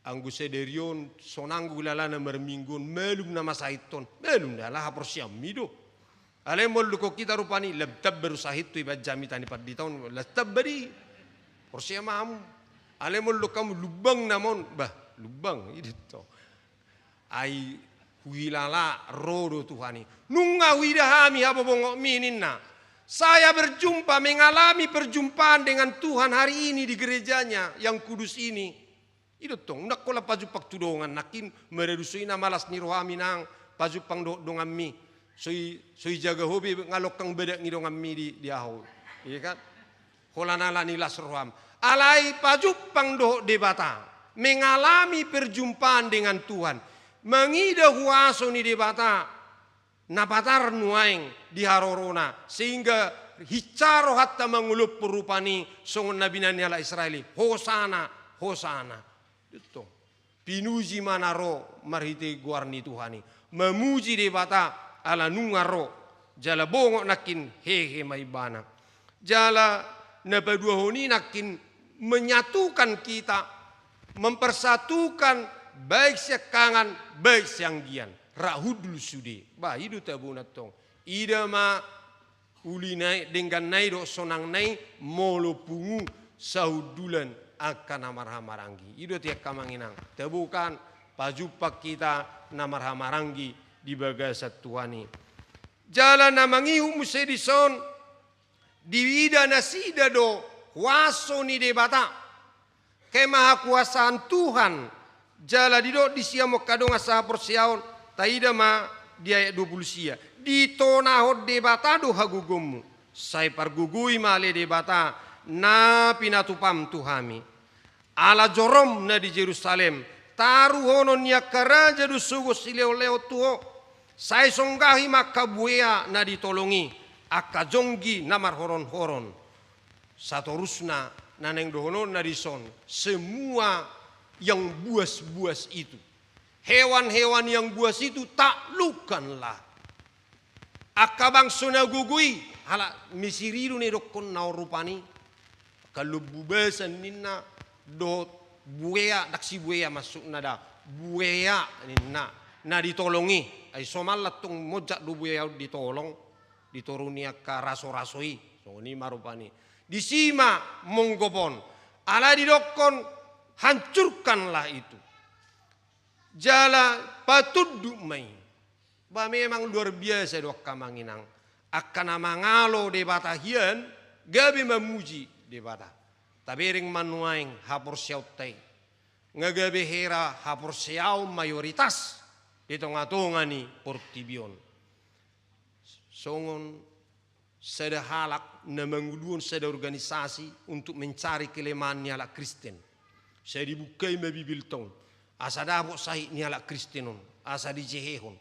anggo sadari on sonang do hulalana marminggu on, malum na masahit on, malum do ala haporseaonmi do. Alai molo didok hita rupani, lam tamba do sahit tu iba jamita ni pandita on, lam tamba do i. Porsea ma hamu. Alai molo didok hamu, lumbang nama on, bah, lumbang, i do tong. Ai huhilala ro do Tuhan i. Nunga huida hami habobongotmi ninna. Saya berjumpa, mengalami perjumpaan dengan Tuhan hari ini di gerejanya yang kudus ini. I do tong, ndang holan pajumpang tu dongan, nangkin maradu so i na malas ni rohami nang pajumpang dohot donganmi. So i, so ijaga ho be ngalongkang badak ni donganmi di, di ahu. Iya kan? Holan ala ni las roham. Alai pajumpang dohot Debata, mengalami perjumpaan dengan Tuhan, mangida huaso ni Debata na patar nuaeng di harorona, sehingga hinsa rohanta mangolophon rupani songon na binahen ni halak Israel i, Hosana, Hosana. I do tong. Pinuji ma na ro marhite goar ni Tuhan i. Mamuji Debata ala nunga ro. Jala bongot nangkin hehe ma ibana. Jala na paduahon i nangkin menyatukan kita, mempersatukan baik siangkangan, baik sianggian. Rap hundul sude. Bah, i do tabona tong. Ida ma uli nai, denggan nai dohot sonang nai, molo pungu sahundulan angka na marhahamaranggi. I do ate angka amang inang, tabo kan pajumpang hita na marhahamaranggi di bagasan Tuhan i. Jala na mangihut muse dison, diida nasida do huaso ni Debata. Kemahakuasaan Tuhan, jala didok di sian angka dongan sahaporseaon, taida ma di ayat dua pulu sia. Ditonahon Debata do hagogoonmu, sai pargogoi ma ale Debata na pinatupam tu hami. Ala jorom na di Jerusalem, taruhonon ni angka raja do sogot silehonlehon tu ho, sai songgahi ma angka buea na di tolong i, angka jonggi na marhoronhoron. Satorusna na naeng dohononna dison, semua yang buas-buas itu, hewan-hewan yang buas itu taklukkanlah. Angka bangso na gogo i, halak Misir i do na didokkon na on rupani, angka lombu basa ninna, dohot buea, ndang sibuea maksudna da, buea ninna, na di tolong i, ai somal antong monjak do buea on di tolong, di toru ni angka rasoraso i, songon i ma rupani. Disi ma monggop on, ala didokkon, hancurkanlah itu. Jala patunduk ma i. Ba memang luar biasa do angka amang inang. Angka na mangalo Debata hian, gabe mamuji Debata. Tabereng ma nuaeng haporseaonta i. Nga gabe hera haporseaon mayoritas di tongatonga ni portibi on. Songon sada halak na manguluhon sada organisasi untuk mencari kelemahan ni halak Kristen. Sai dibuka i ma Bibelta on, asa dapot sahit ni halak Kristen on, asa dijehehon.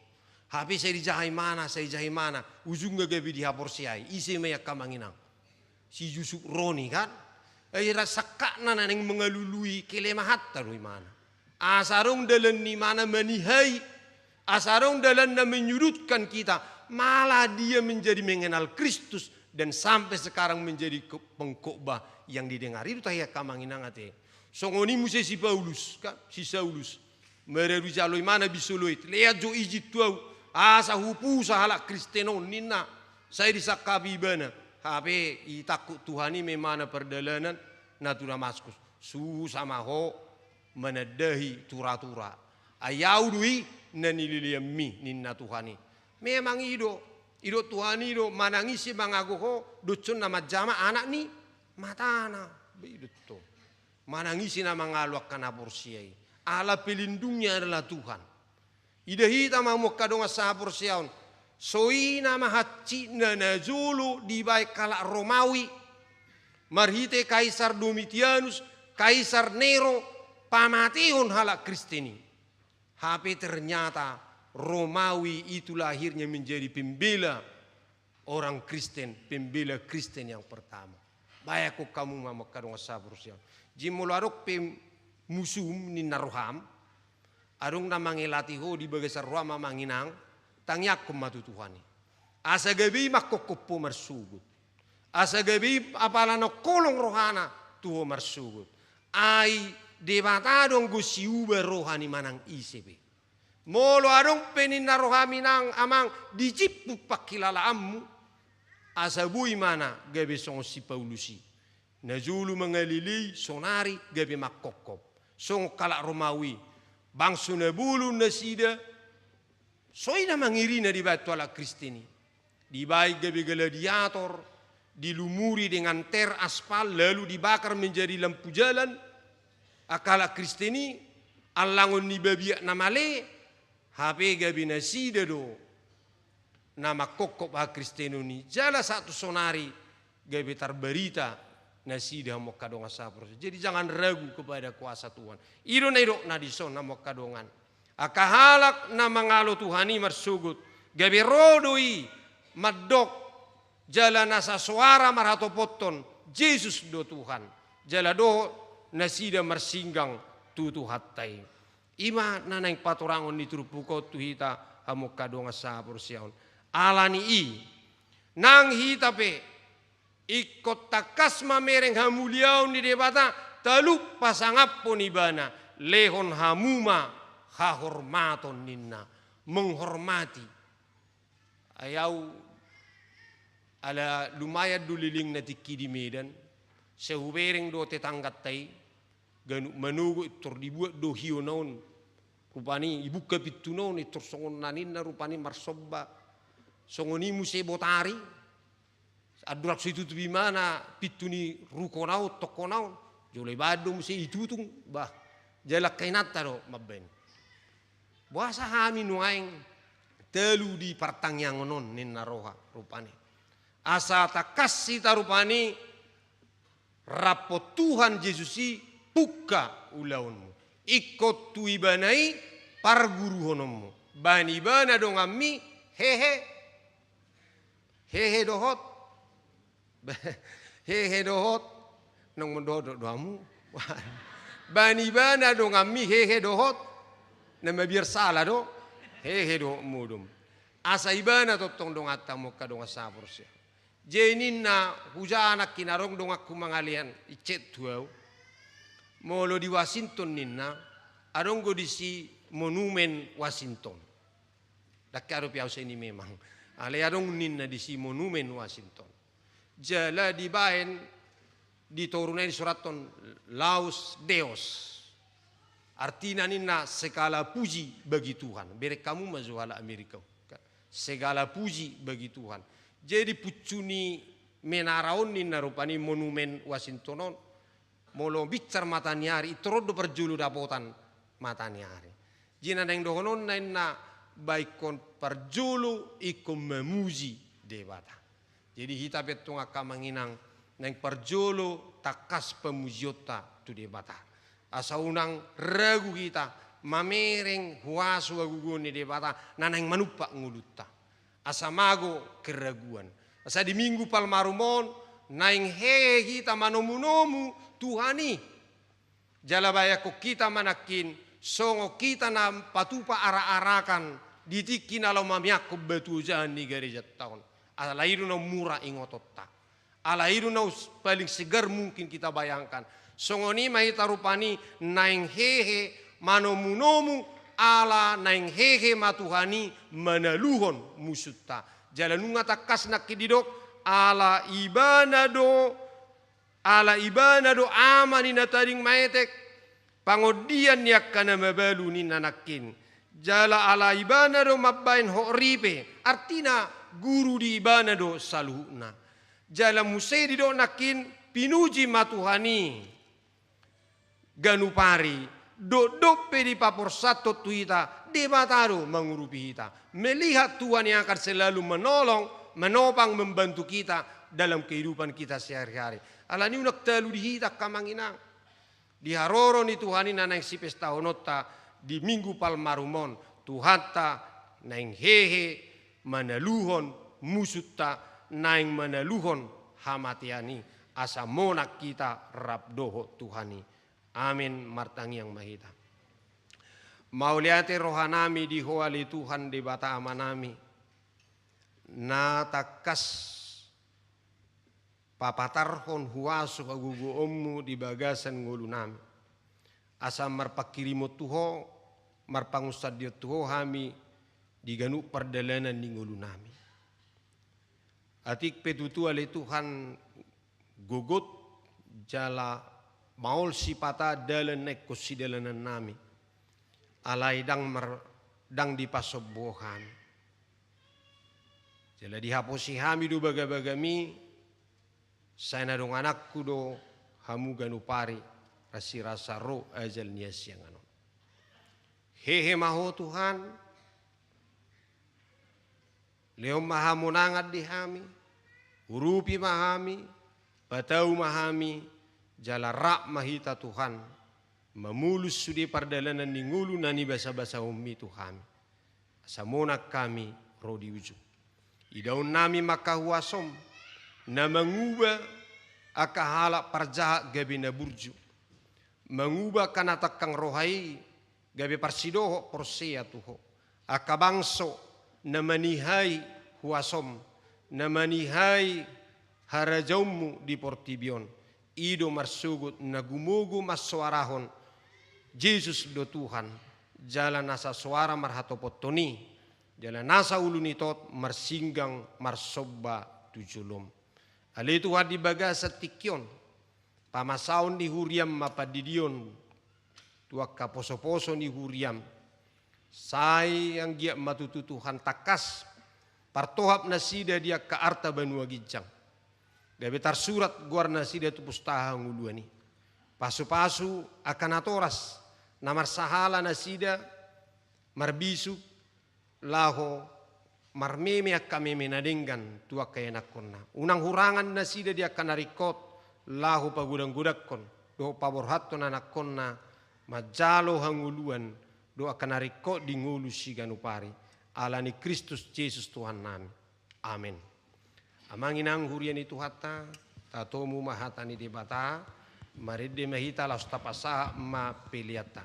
Hape sai dijaha imana, sai dijaha imana, ujungna gabe dihaporseai. Ise ma i angka amang inang? Si Jusup Roni kan? Ai ra sangkapna na naeng mangalului kelemahanta do imana. Asa adong dalan ni imana manihai, asa adong dalanna menyudutkan kita, malah dia menjadi mengenal Kristus dan sampai sekarang menjadi ke-, pengkhotbah yang didengar. I do tahe angka amang inang ate. Songon i muse si Paulus, kan? Si Saulus. Maradu jalo imana bisoloit. Lean jo ijin tu ahu, asa hupusa halak Kristen on ninna. Sai disangkapi ibana. Hape itangkup Tuhan i ma imana pardalanan na tu Damaskus. Susa ma ho manandahi turatura. Ai ahu do i na nileleanmi, ninna Tuhan i. Memang i do, i do Tuhan i do, manang ise mangago ho, doshon na manjama anak ni matana. Be i do tong. Manang ise na mangalo angka na porsea i. Ala pelindungnya adalah Tuhan. Ida hita ma hamu angka dongan sahaporseaon. Songon i ma hansitna najolo dibaen halak Romawi. Marhite Kaisar Domitianus, Kaisar Nero, pamatehon halak Kristen i. Hape ternyata Romawi itulah akhirnya menjadi pembela orang Kristen, pembela Kristen yang pertama. Baen hamu ma hamu angka dongan sahaporseaon. Jadi molo adong pe musum ninna roham, adong na mangelati ho di bagasan roham amang inang, tangiangkon ma tu Tuhan i. Asa gabe i mangkophop ho marsogot. Asa gabe i apala naung holong rohana tu ho marsogot. Ai Debata do anggo siuba roha ni manang ise pe. Molo adong pe ninna rohami nang amang dijimpun panghilalaanmu, asa boi ma na gabe songon si Paulus i. Na jolo mangalelei sonari gabe mangkophop. Songon halak Romawi, bangso na bolon nasida, so i na mangirina dibaen tu halak Kristen i. Dibaen gabe gladiator, dilumuri dengan ter aspal, lalu dibakar menjadi lampu jalan. Angka halak Kristen i, allangon ni babiat na male, hape gabe nasida do na mangkophop hakristenon i, jala sahat tu sonari gabe tarbarita nasida hamu angka dongan saporseaon. Jadi jangan ragu kepada kuasa Tuhan. I do na didok na dison hamu angka dongan. Angka halak na mangalo Tuhan i marsogot, gabe ro do i mandok, jala nasa soara marhatopothon, Jesus do Tuhan. Jala dohot nasida marsinggang tu Tuhanta i. I ma na naeng patorangon ni turpuk on tu hita hamu angka dongan saporseaon. Ala ni i, nang hita pe ingkon tangkas mamereng hamuliaon ni Debata, talup pasangaphon Ibana, lehon hamu ma hahormaton ninna, menghormati. Ai au ala lumayan do lelengna tingki di Medan, sai hubereng do tetangganta i, ganup manogot intor dibuat do hiona on. Rupani ibuka pintuna on intor songon na ninna rupani marsomba. Songon i muse botari, andorang so itutup ibana pintu ni rukona on, tongkona on, jolo ibaen do muse itutung, bah, jala angka inanta do mambaen. Boasa hami nuaeng talu di partangiangon on ninna roha rupani. Asa tangkas hita rupani rap Tuhan Jesus i pungka ulaonmu. Ingkon tu Ibana i parguruhononmu. Baen Ibana donganmi hehe, hehe dohot, hehe dohot, nang mendohot do hamu. Baen Ibana donganmi hehe dohot, na mabiar sala do, hehe dohot modom. Asa Ibana tongtong donganta hamu angka dongan saporseaon. Jadi ninna, hujaha nangkin adong donganku mangalean i chat tu au. Molo di Washington ninna, adong do disi monumen Washington. Ndang hea dope au sian i memang. Alai adong ninna disi monumen Washington. Jala dibaen di toruna i disurathon Laus Deus. Artina ninna segala puji bagi Tuhan. Bereng hamu ma jo halak Amerika. Segala puji bagi Tuhan. Jadi puncu ni menara on ninna rupani monumen Washington on. Molo binsar mataniari, intor on do parjolo dapotan mataniari. Jadi na naeng dohononna ninna, ba ingkon parjolo ingkon mamuji Debata. Jadi hita pe antong angka amang inang, naeng parjolo tangkas pamujionta tu Debata. Asa unang ragu hita mamereng huaso hagogoon ni Debata na naeng manumpak ngolunta. Asa mago keraguan. Asa di Minggu Palmarum on, naeng hehe hita manomunomu Tuhan i. Jala baenkon hita ma nangkin, songon hita na patupa arak-arakan di tingki na laho mamiangkon batu ojahan ni garejanta on. Alai do na ummura ingotonta. Alai do na us-, paling segar mungkin kita bayangkan. Songon i ma hita rupani naeng hehe manomunomu, ala naeng hehe ma Tuhan i manaluhon musunta. Jala nunga tangkas nangkin didok, ala Ibana do Ala Ibana do Ama ni na tading maetek, pangondian ni angka na mabalu ninna nangkin. Jala ala Ibana do mambaen hot ripe, artina guru di Ibana do saluhutna. Jala muse didok nangkin, pinuji ma Tuhan i ganup ari, dokdok pe dipaporsanhon tu hita, Debata do mangurupi hita. Melihat Tuhan yang akan selalu menolong, menopang, membantu kita dalam kehidupan kita sehari-hari. Alani unang talu di hita angka amang inang. Di haroro ni Tuhan i na naeng sipestahononta di Minggu Palmarum on, Tuhanta naeng hehe manaluhon musunta, naeng manaluhon hamatean i, asa monang hita rap dohot Tuhan i. Amin. Martangiang ma hita. Mauliate rohanami di Ho ale Tuhan Debata Amanami, na tangkas papatarhon huaso hagogoonmu di bagasan ngolunami. Asa marpanghirimon tu Ho, marpangunsandeon tu Ho hami di ganup pardalanan ni ngolunami. Atik pe tutu ale Tuhan gogot jala maol sipata dalan na ingkon sidalanannami. Alai ndang mar-, ndang dipasombu Ho hami. Jala dihaposi hami do bagabagami, sai na dongananku do hamu ganup ari, rasirasa ro ajal ni hasiangan on. Hehe ma Ho Tuhan, lehon ma hamonangan di hami, urupi ma hami, patau ma hami, jala rap ma hita Tuhan, mamolus sude pardalanan ni ngolu na nibasabasahonmi tu hami. Asa monang hami ro di ujung. Idaonnami ma angka huasom, na manguba angka halak parjahat gabe na burju. Manguba angka na tangkang roha i gabe parsidohot porsea tu Ho. Angka bangso na manihai huasom, na manihai harajaonmu di portibi on. I do marsogot na gumogo marsoarahon Jesus do Tuhan, jala nasa soara marhatopothon i, jala nasa ulu ni tot marsinggang marsomba tu jolom. Ale Tuhan, di bagasan tingki on, pamasaon ni huriam ma pandidion tu angka posoposo ni huriam. Sai anggiat ma tutu Tuhan tangkas partohap nasida di angka arta banua ginjang, gabe tarsurat goar nasida tu pustaha hangoluan i. Pasupasu angka natoras na marsahala nasida marbisuk laho marmeme angka meme na denggan tu angka ianakhonna. Unang hurangan nasida di angka na ringkot laho pagodanggodangkon dohot paborhathon anakhonna manjalo hangoluan dohot angka na ringkot di ngolu siganup ari. Ala ni Kristus Jesus Tuhannami. Amen. Amang inang huria ni Tuhanta, tatomu ma hata ni Debata, marende ma hita laos tapasahat ma peleanta.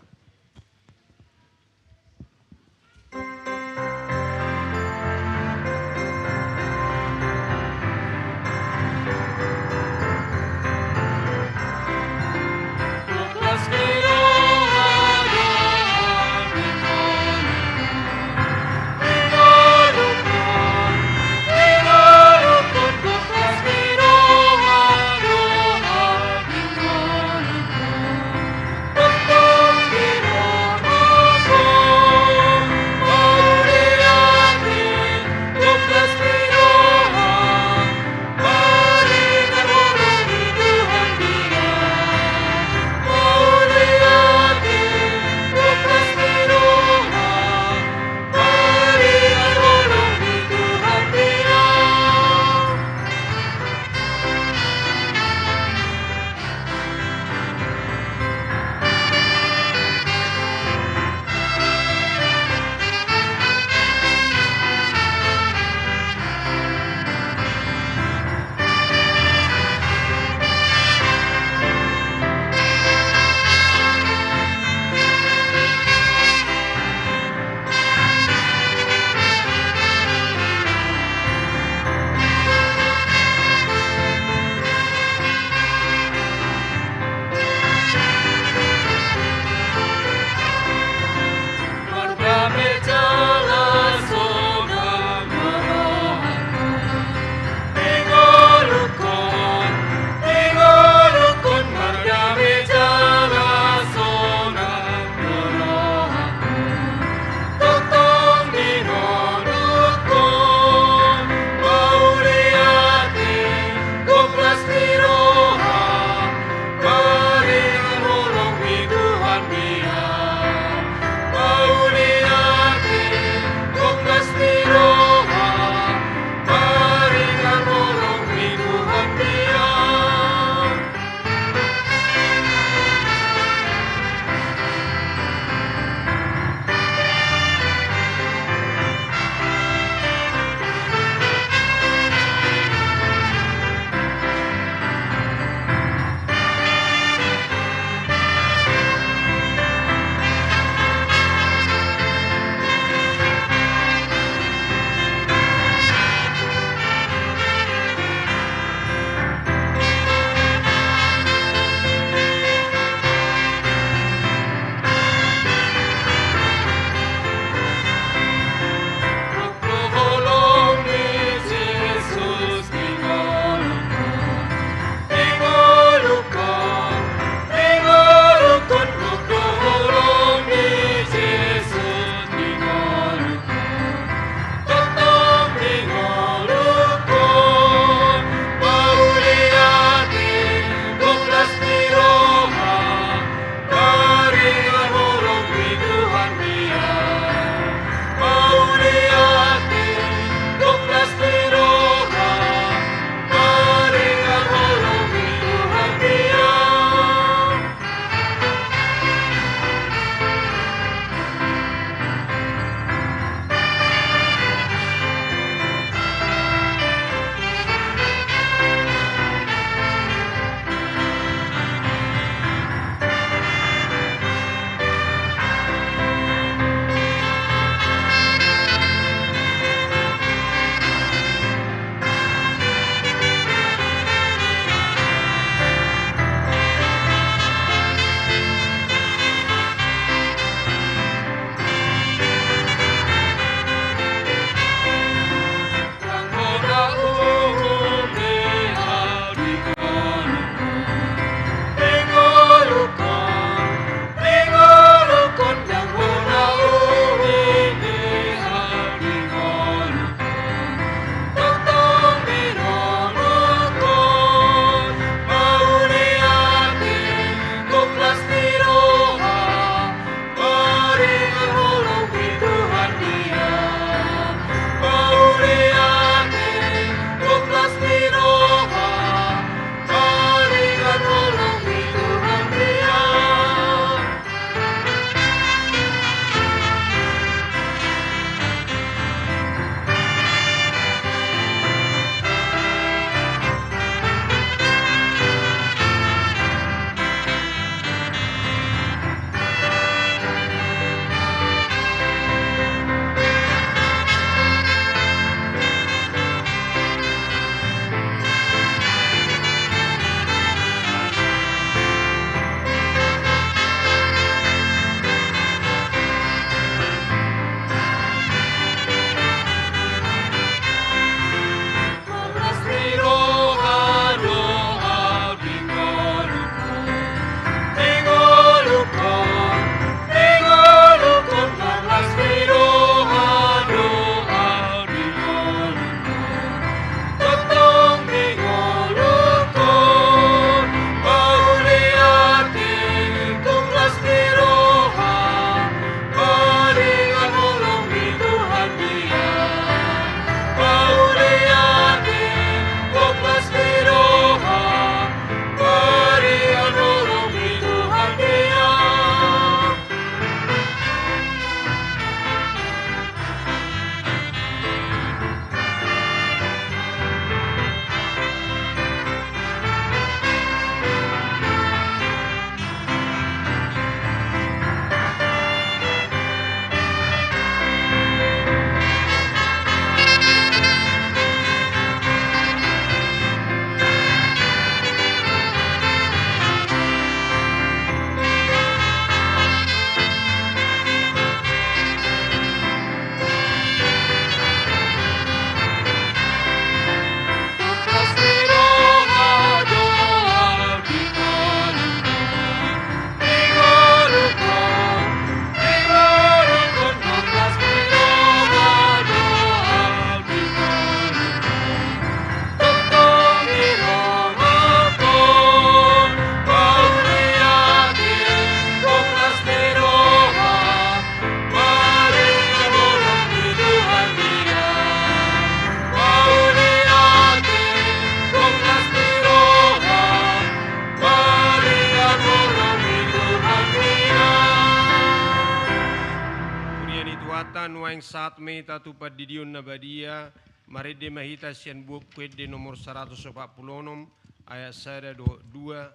Naeng sahat ma hita tu pandidion na badia, marende ma hita sian Buku Ende nomor saratus opat pulu onom, ayat sada dohot dua,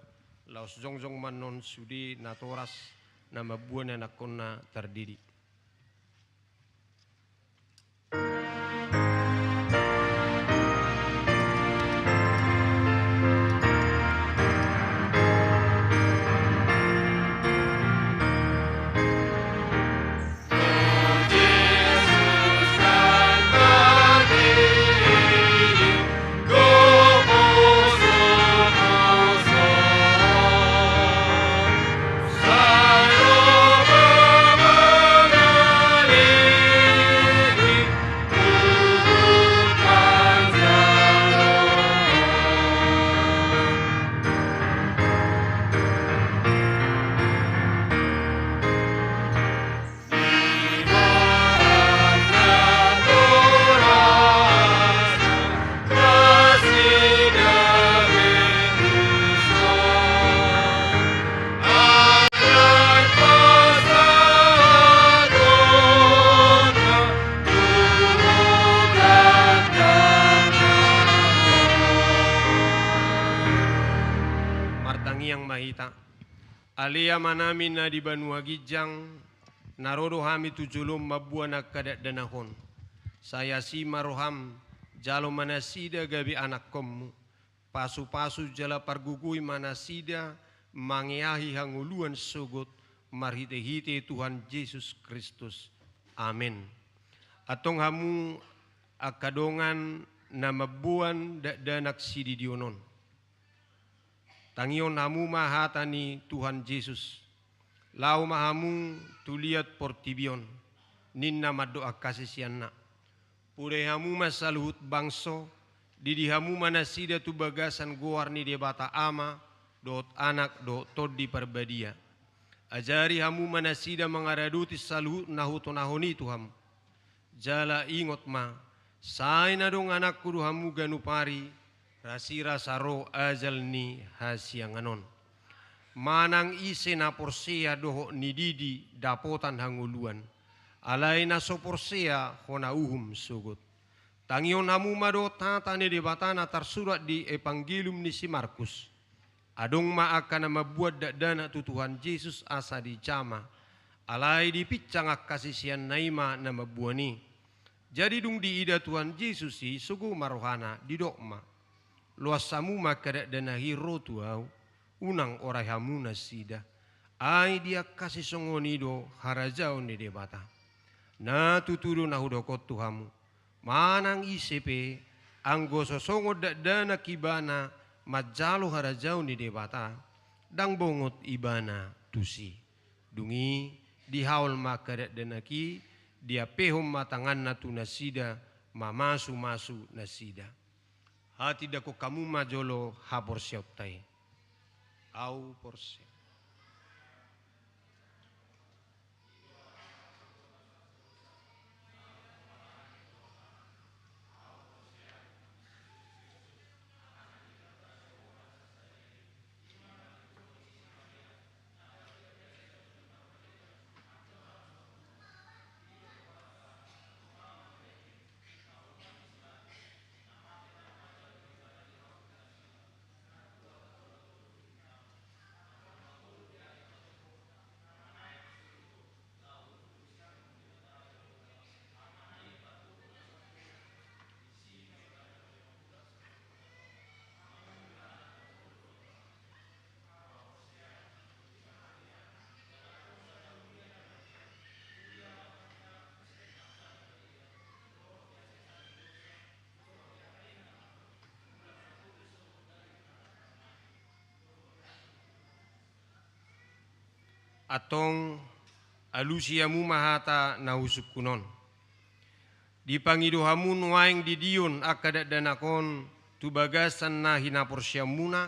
laos jongjong ma annon sude natoras na mamboan anakkonna tardidi. Martangiang ma hita. Ale Amanami na di banua ginjang, na ro do hami tu jolom mamboan angka dakdanak on. Sai asi ma roham, jalo ma nasida gabe anakkonmu. Pasupasu jala pargogoi ma nasida mangeahi hangoluan sogot, marhitehite Tuhan Jesus Kristus. Amen. Antong hamu angka dongan na mamboan dakdanak sididion on. Tangihon hamu ma hata ni Tuhan Jesus. Laho ma hamu tu liat portibi on, ninna mandok angka siseanna. Podai hamu ma saluhut bangso, didi hamu ma nasida tu bagasan goar ni Debata Ama, dohot Anak, dohot Tondi Parbadia. Ajari hamu ma nasida mangaradoti saluhut na hutonahon i tu hamu. Jala ingot ma, sai na dong anakku do hamu ganup ari, rasirasa ro ajal ni hasiangan on. Manang ise na porsea dohot nididi dapotan hangoluan, alai na so porsea hona uhum sogot. Tangihon hamu ma dohot hata ni Debata na tarsurat di Evangelium ni si Markus. Adong ma angka na mamboan dakdanak tu Tuhan Jesus asa dijama, alai dipinsang angka siseanna i ma na mamboan i. Jadi dung diida Tuhan Jesus i, sogo ma rohana, didok ma: Loas hamu ma angka dakdanak i ro tu Ahu, unang orai hamu nasida. Ai di angka sisongon i do harajaon ni Debata. Na tutu do na hudok on tu hamu, manang ise pe, anggo so songon dakdanak ibana manjalo harajaon ni Debata, ndang bongot ibana tusi. Dung i, dihaol ma angka dakdanak i, diampehon ma tanganna tu nasida, mamasumasu nasida. Hatindangkon hamu ma jolo haporseaonta i. Ahu porsea. Antong, alusi hamu ma hata na husungkun on. Dipangido hamu nuaeng didion angka dakdanak on tu bagasan na hinaporseaonmuna?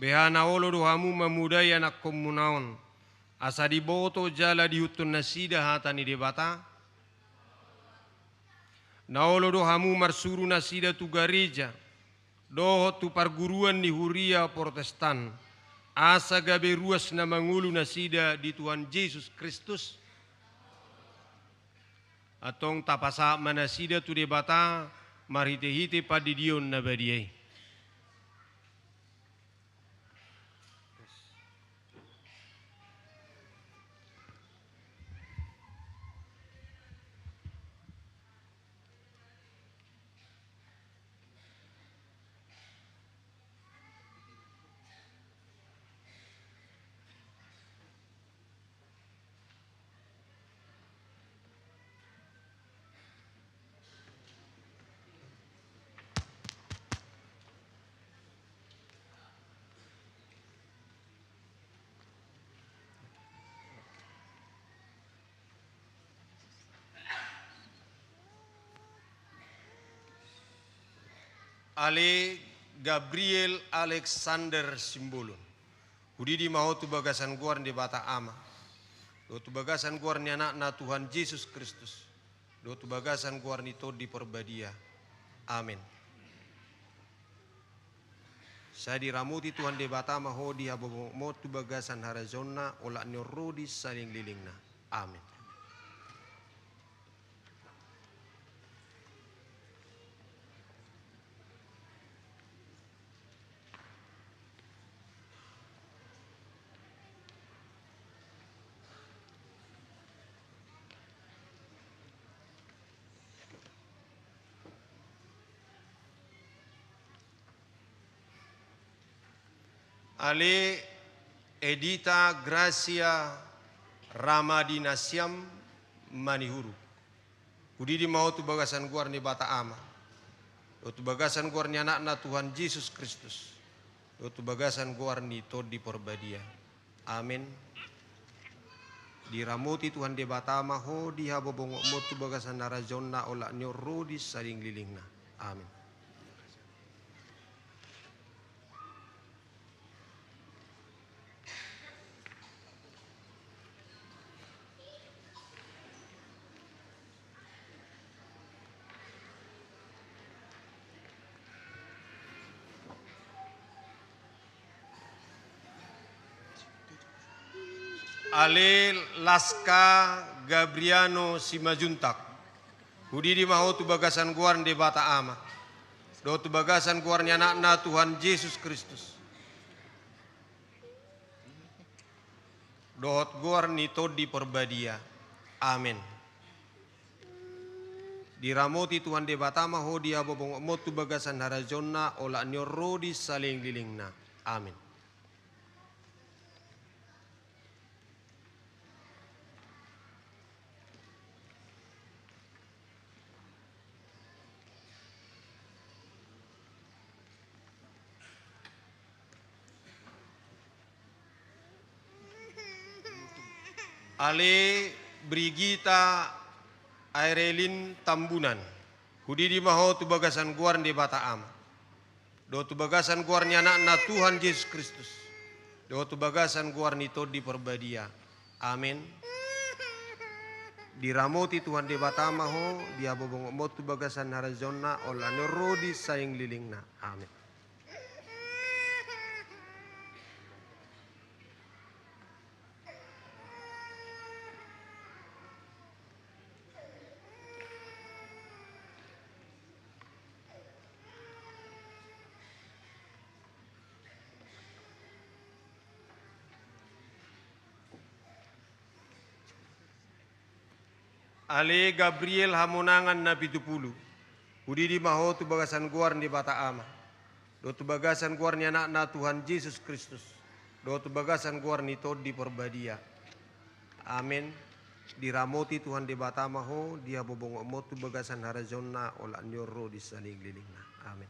Beha na olo do hamu mamodai anakkonmuna on, asa diboto jala diihuthon nasida hata ni Debata? Na olo do hamu marsuru nasida tu gareja, dohot tu parguruan ni huria Protestan, Asa gabe ruas na mangolu nasida di Tuhan Jesus Kristus. Antong tapasahat ma nasida tu Debata marhitehite pandidion na badia i. Ale Gabriel Alexander Simbolon. Hudidi ma ho tu bagasan goar ni Debata Ama, dohot tu bagasan goar ni Anakna Tuhan Jesus Kristus, dohot tu bagasan goar ni Tondi Parbadia. Amen. Sai diramoti Tuhan Debata ma ho di habobongopmon tu bagasan harajaonna, olat ni on ro di salelenglelengna. Amen. Ale Edita Gracia Ramadina Siam Manihuru. Hudidi ma ho tu bagasan goar ni Debata Ama, dohot tu bagasan goar ni Anakna Tuhan Jesus Kristus, dohot tu bagasan goar ni Tondi Parbadia. Amen. Diramoti Tuhan Debata ma ho di habobongopmon tu bagasan harajaonna, olat ni on ro di salelenglelengna. Amen. Ale Laska Gabriano Simanjuntak. Hudidi ma ho tu bagasan goar ni Debata Ama, dohot tu bagasan goar ni Anakna Tuhan Jesus Kristus, dohot goar ni Tondi Parbadia. Amen. Diramoti Tuhan Debata ma ho di habobongopmon tu bagasan harajaonna, olat ni on ro di salelenglelengna. Amen. Ale Brigita Airelin Tambunan. Hudidi ma ho tu bagasan goar ni Debata Ama, dohot tu bagasan goar ni Anakna Tuhan Jesus Kristus, dohot tu bagasan goar ni Tondi Parbadia. Amen. Diramoti Tuhan Debata ma ho di habobongopmon tu bagasan harajaonna, olat ni on ro di salelenglelengna. Amen. Ale Gabriel Hamonangan Napitupulu, hudidi ma ho tu bagasan goar ni Debata Ama, dohot tu bagasan goar ni Anakna Tuhan Jesus Kristus, dohot tu bagasan goar ni Tondi Parbadia. Amen. Diramoti Tuhan Debata ma ho di habobongopmon tu bagasan harajaonna, olat ni on ro di salelenglelengna. Amen.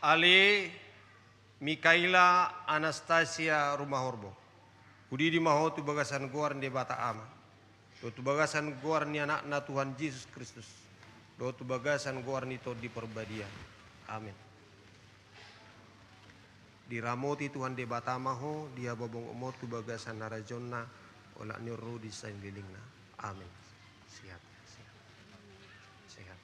Ale Mikaela Anastasia Rumahorbo, hudidi ma ho tu bagasan goar ni Debata Ama, dohot tu bagasan goar ni Anakna Tuhan Jesus Kristus, dohot tu bagasan goar ni Tondi Parbadia. Amen. Diramoti Tuhan Debata ma ho di habobongonmu tu bagasan harajaonna, olat ni on ro di salelenglelengna. Amen. Sehat, sehat. Sehat.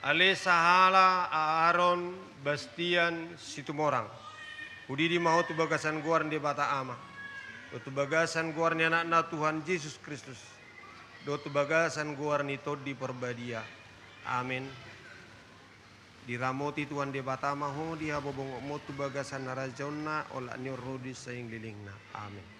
Ale sahala Aaron Bastian Situmorang, hudidi ma ho tu bagasan goar ni Debata Ama, dohot tu bagasan goar ni Anakna Tuhan Jesus Kristus, dohot tu bagasan goar ni Tondi Parbadia. Amen. Diramoti Tuhan Debata ma ho di habobongonmu tu bagasan harajaonna, olat ni on ro di salelenglelengna. Amen.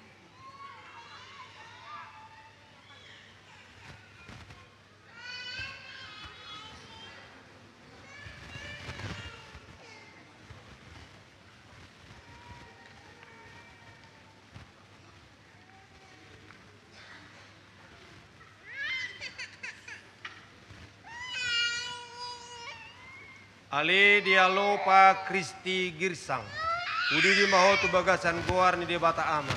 Ale Dialopa Kristi Girsang, hudidi ma ho tu bagasan goar ni Debata Ama,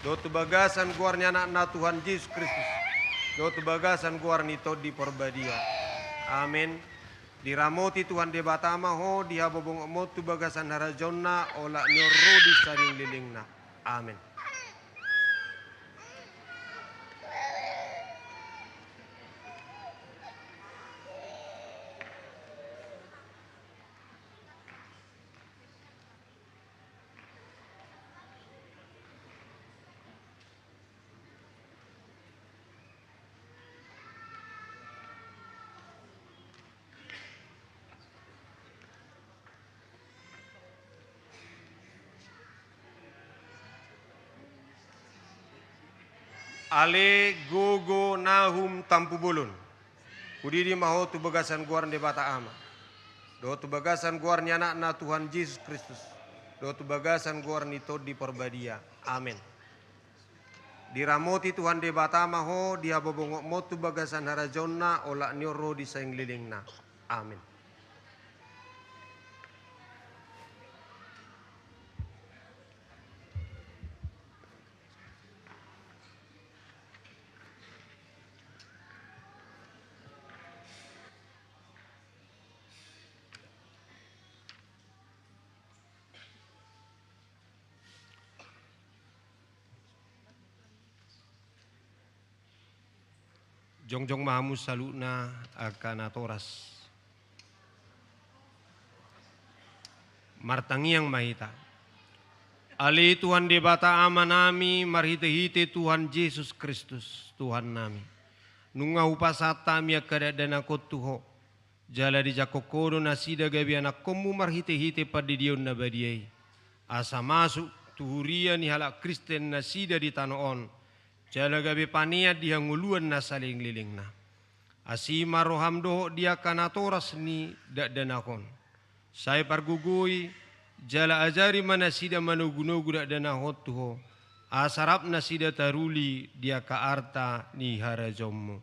dohot tu bagasan goar ni Anakna Tuhan Jesus Kristus, dohot tu bagasan goar ni Tondi Parbadia. Amen. Diramoti Tuhan Debata ma ho di habobongonmu tu bagasan harajaonna, olat ni on ro di salelenglelengna. Amen. Ale Gogo Nahum Tampubolon, hudidi ma ho tu bagasan goar ni Debata Ama, dohot tu bagasan goar ni Anakna Tuhan Jesus Kristus, dohot tu bagasan goar ni Tondi Parbadia. Amen. Diramoti Tuhan Debata ma ho di habobongonmu tu bagasan harajaonna, olat ni on ro di salelenglelengna. Amen. Jongjong ma hamu saluhutna angka natoras. Martangiang ma hita. Ale Tuhan Debata Amanami, marhitehite Tuhan Jesus Kristus, Tuhannami, nunga hupasahat hami angka dakdanak on tu Ho, jala dijangkon Ho do nasida gabe anakkonmu marhitehite pandidion na badia i, asa masuk tu huria ni halak Kristen nasida di tano on, jala gabe panean di hangoluan na salelenglelengna. Asi ma roham dohot di angka natoras ni dakdanak on. Sai pargogoi, jala ajari ma nasida manogunogu dakdanak on tu Ho, asa rap nasida taruli di angka arta ni harajaonmu.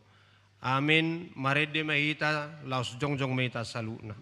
Amen. Marende ma hita, laos jongjong ma hita saluhutna.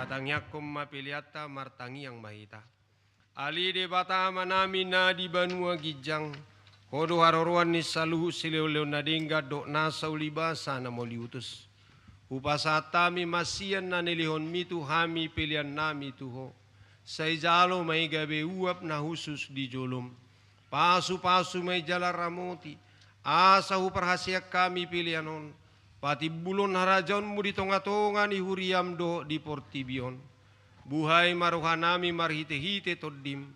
Tatangiangkon ma peleanta, martangiang ma hita. Ale Debata Amanami na di banua ginjang, Ho do haroroan ni saluhut silehonlehon na denggan dohot nasa ulibasa na mauliutus. Hupasahat hami ma sian na nilehonmi tu hami peleannami tu Ho. Sai jalo ma i gabe uap na hushus di jolom. Pasupasu ma i jala ramoti, asa huparhaseang hami pelean on, patimbulhon harajaonmu di tongatonga ni huriam dohot di portibi on. Buhai ma rohanami marhitehite Tondim,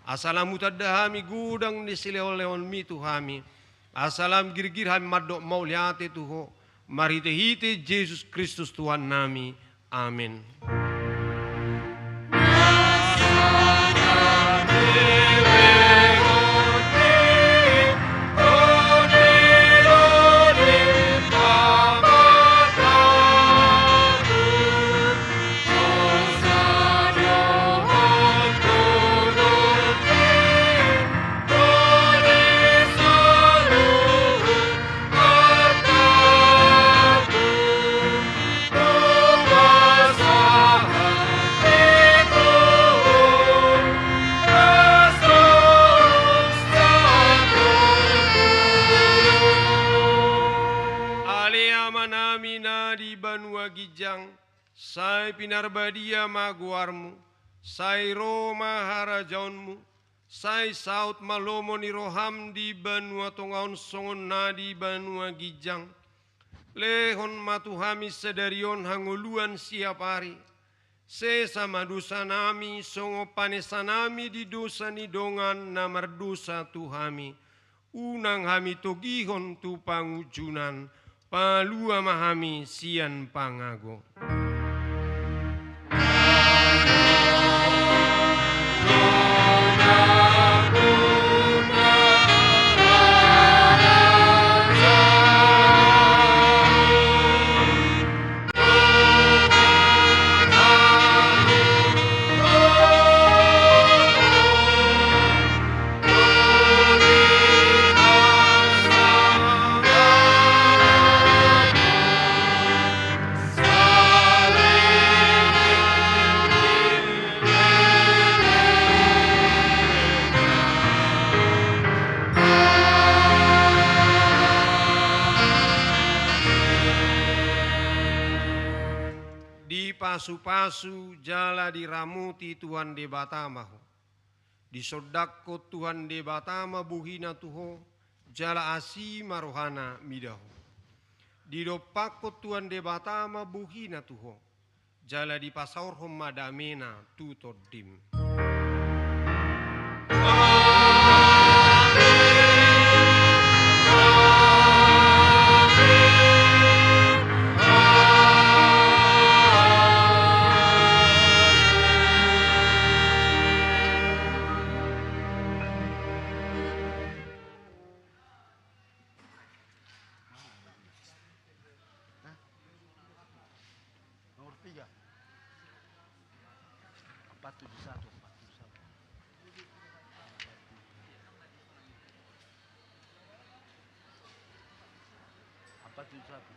asa lam hutanda hami godang ni silehonlehonmi tu hami, asa lam girgir hami mandok mauliate tu Ho, marhitehite Jesus Kristus Tuhannami. Amen. Ale Amanami na di banua ginjang, sai pinarbadia ma goarmu, sai ro ma harajaonmu, sai saut ma lomo ni roham di banua tonga on songon na di banua ginjang. Lehon ma tu hami sadari on hangoluan siapari. Sesa ma dosanami songon panesanami di dosa ni dongan na mardosa tu hami. Unang hami togihon tu pangunjunan, palua ma hami sian pangago. Dipasupasu jala diramoti Tuhan Debata ma ho. Disondangkon Tuhan Debata ma bohina tu ho, jala asi ma rohana mida ho. Didompakkon Tuhan Debata ma bohina tu ho, jala dipasaorhon ma damena tu tondim. Nomor tiga. Empat tujuh satu, empat tujuh satu. Empat tujuh satu.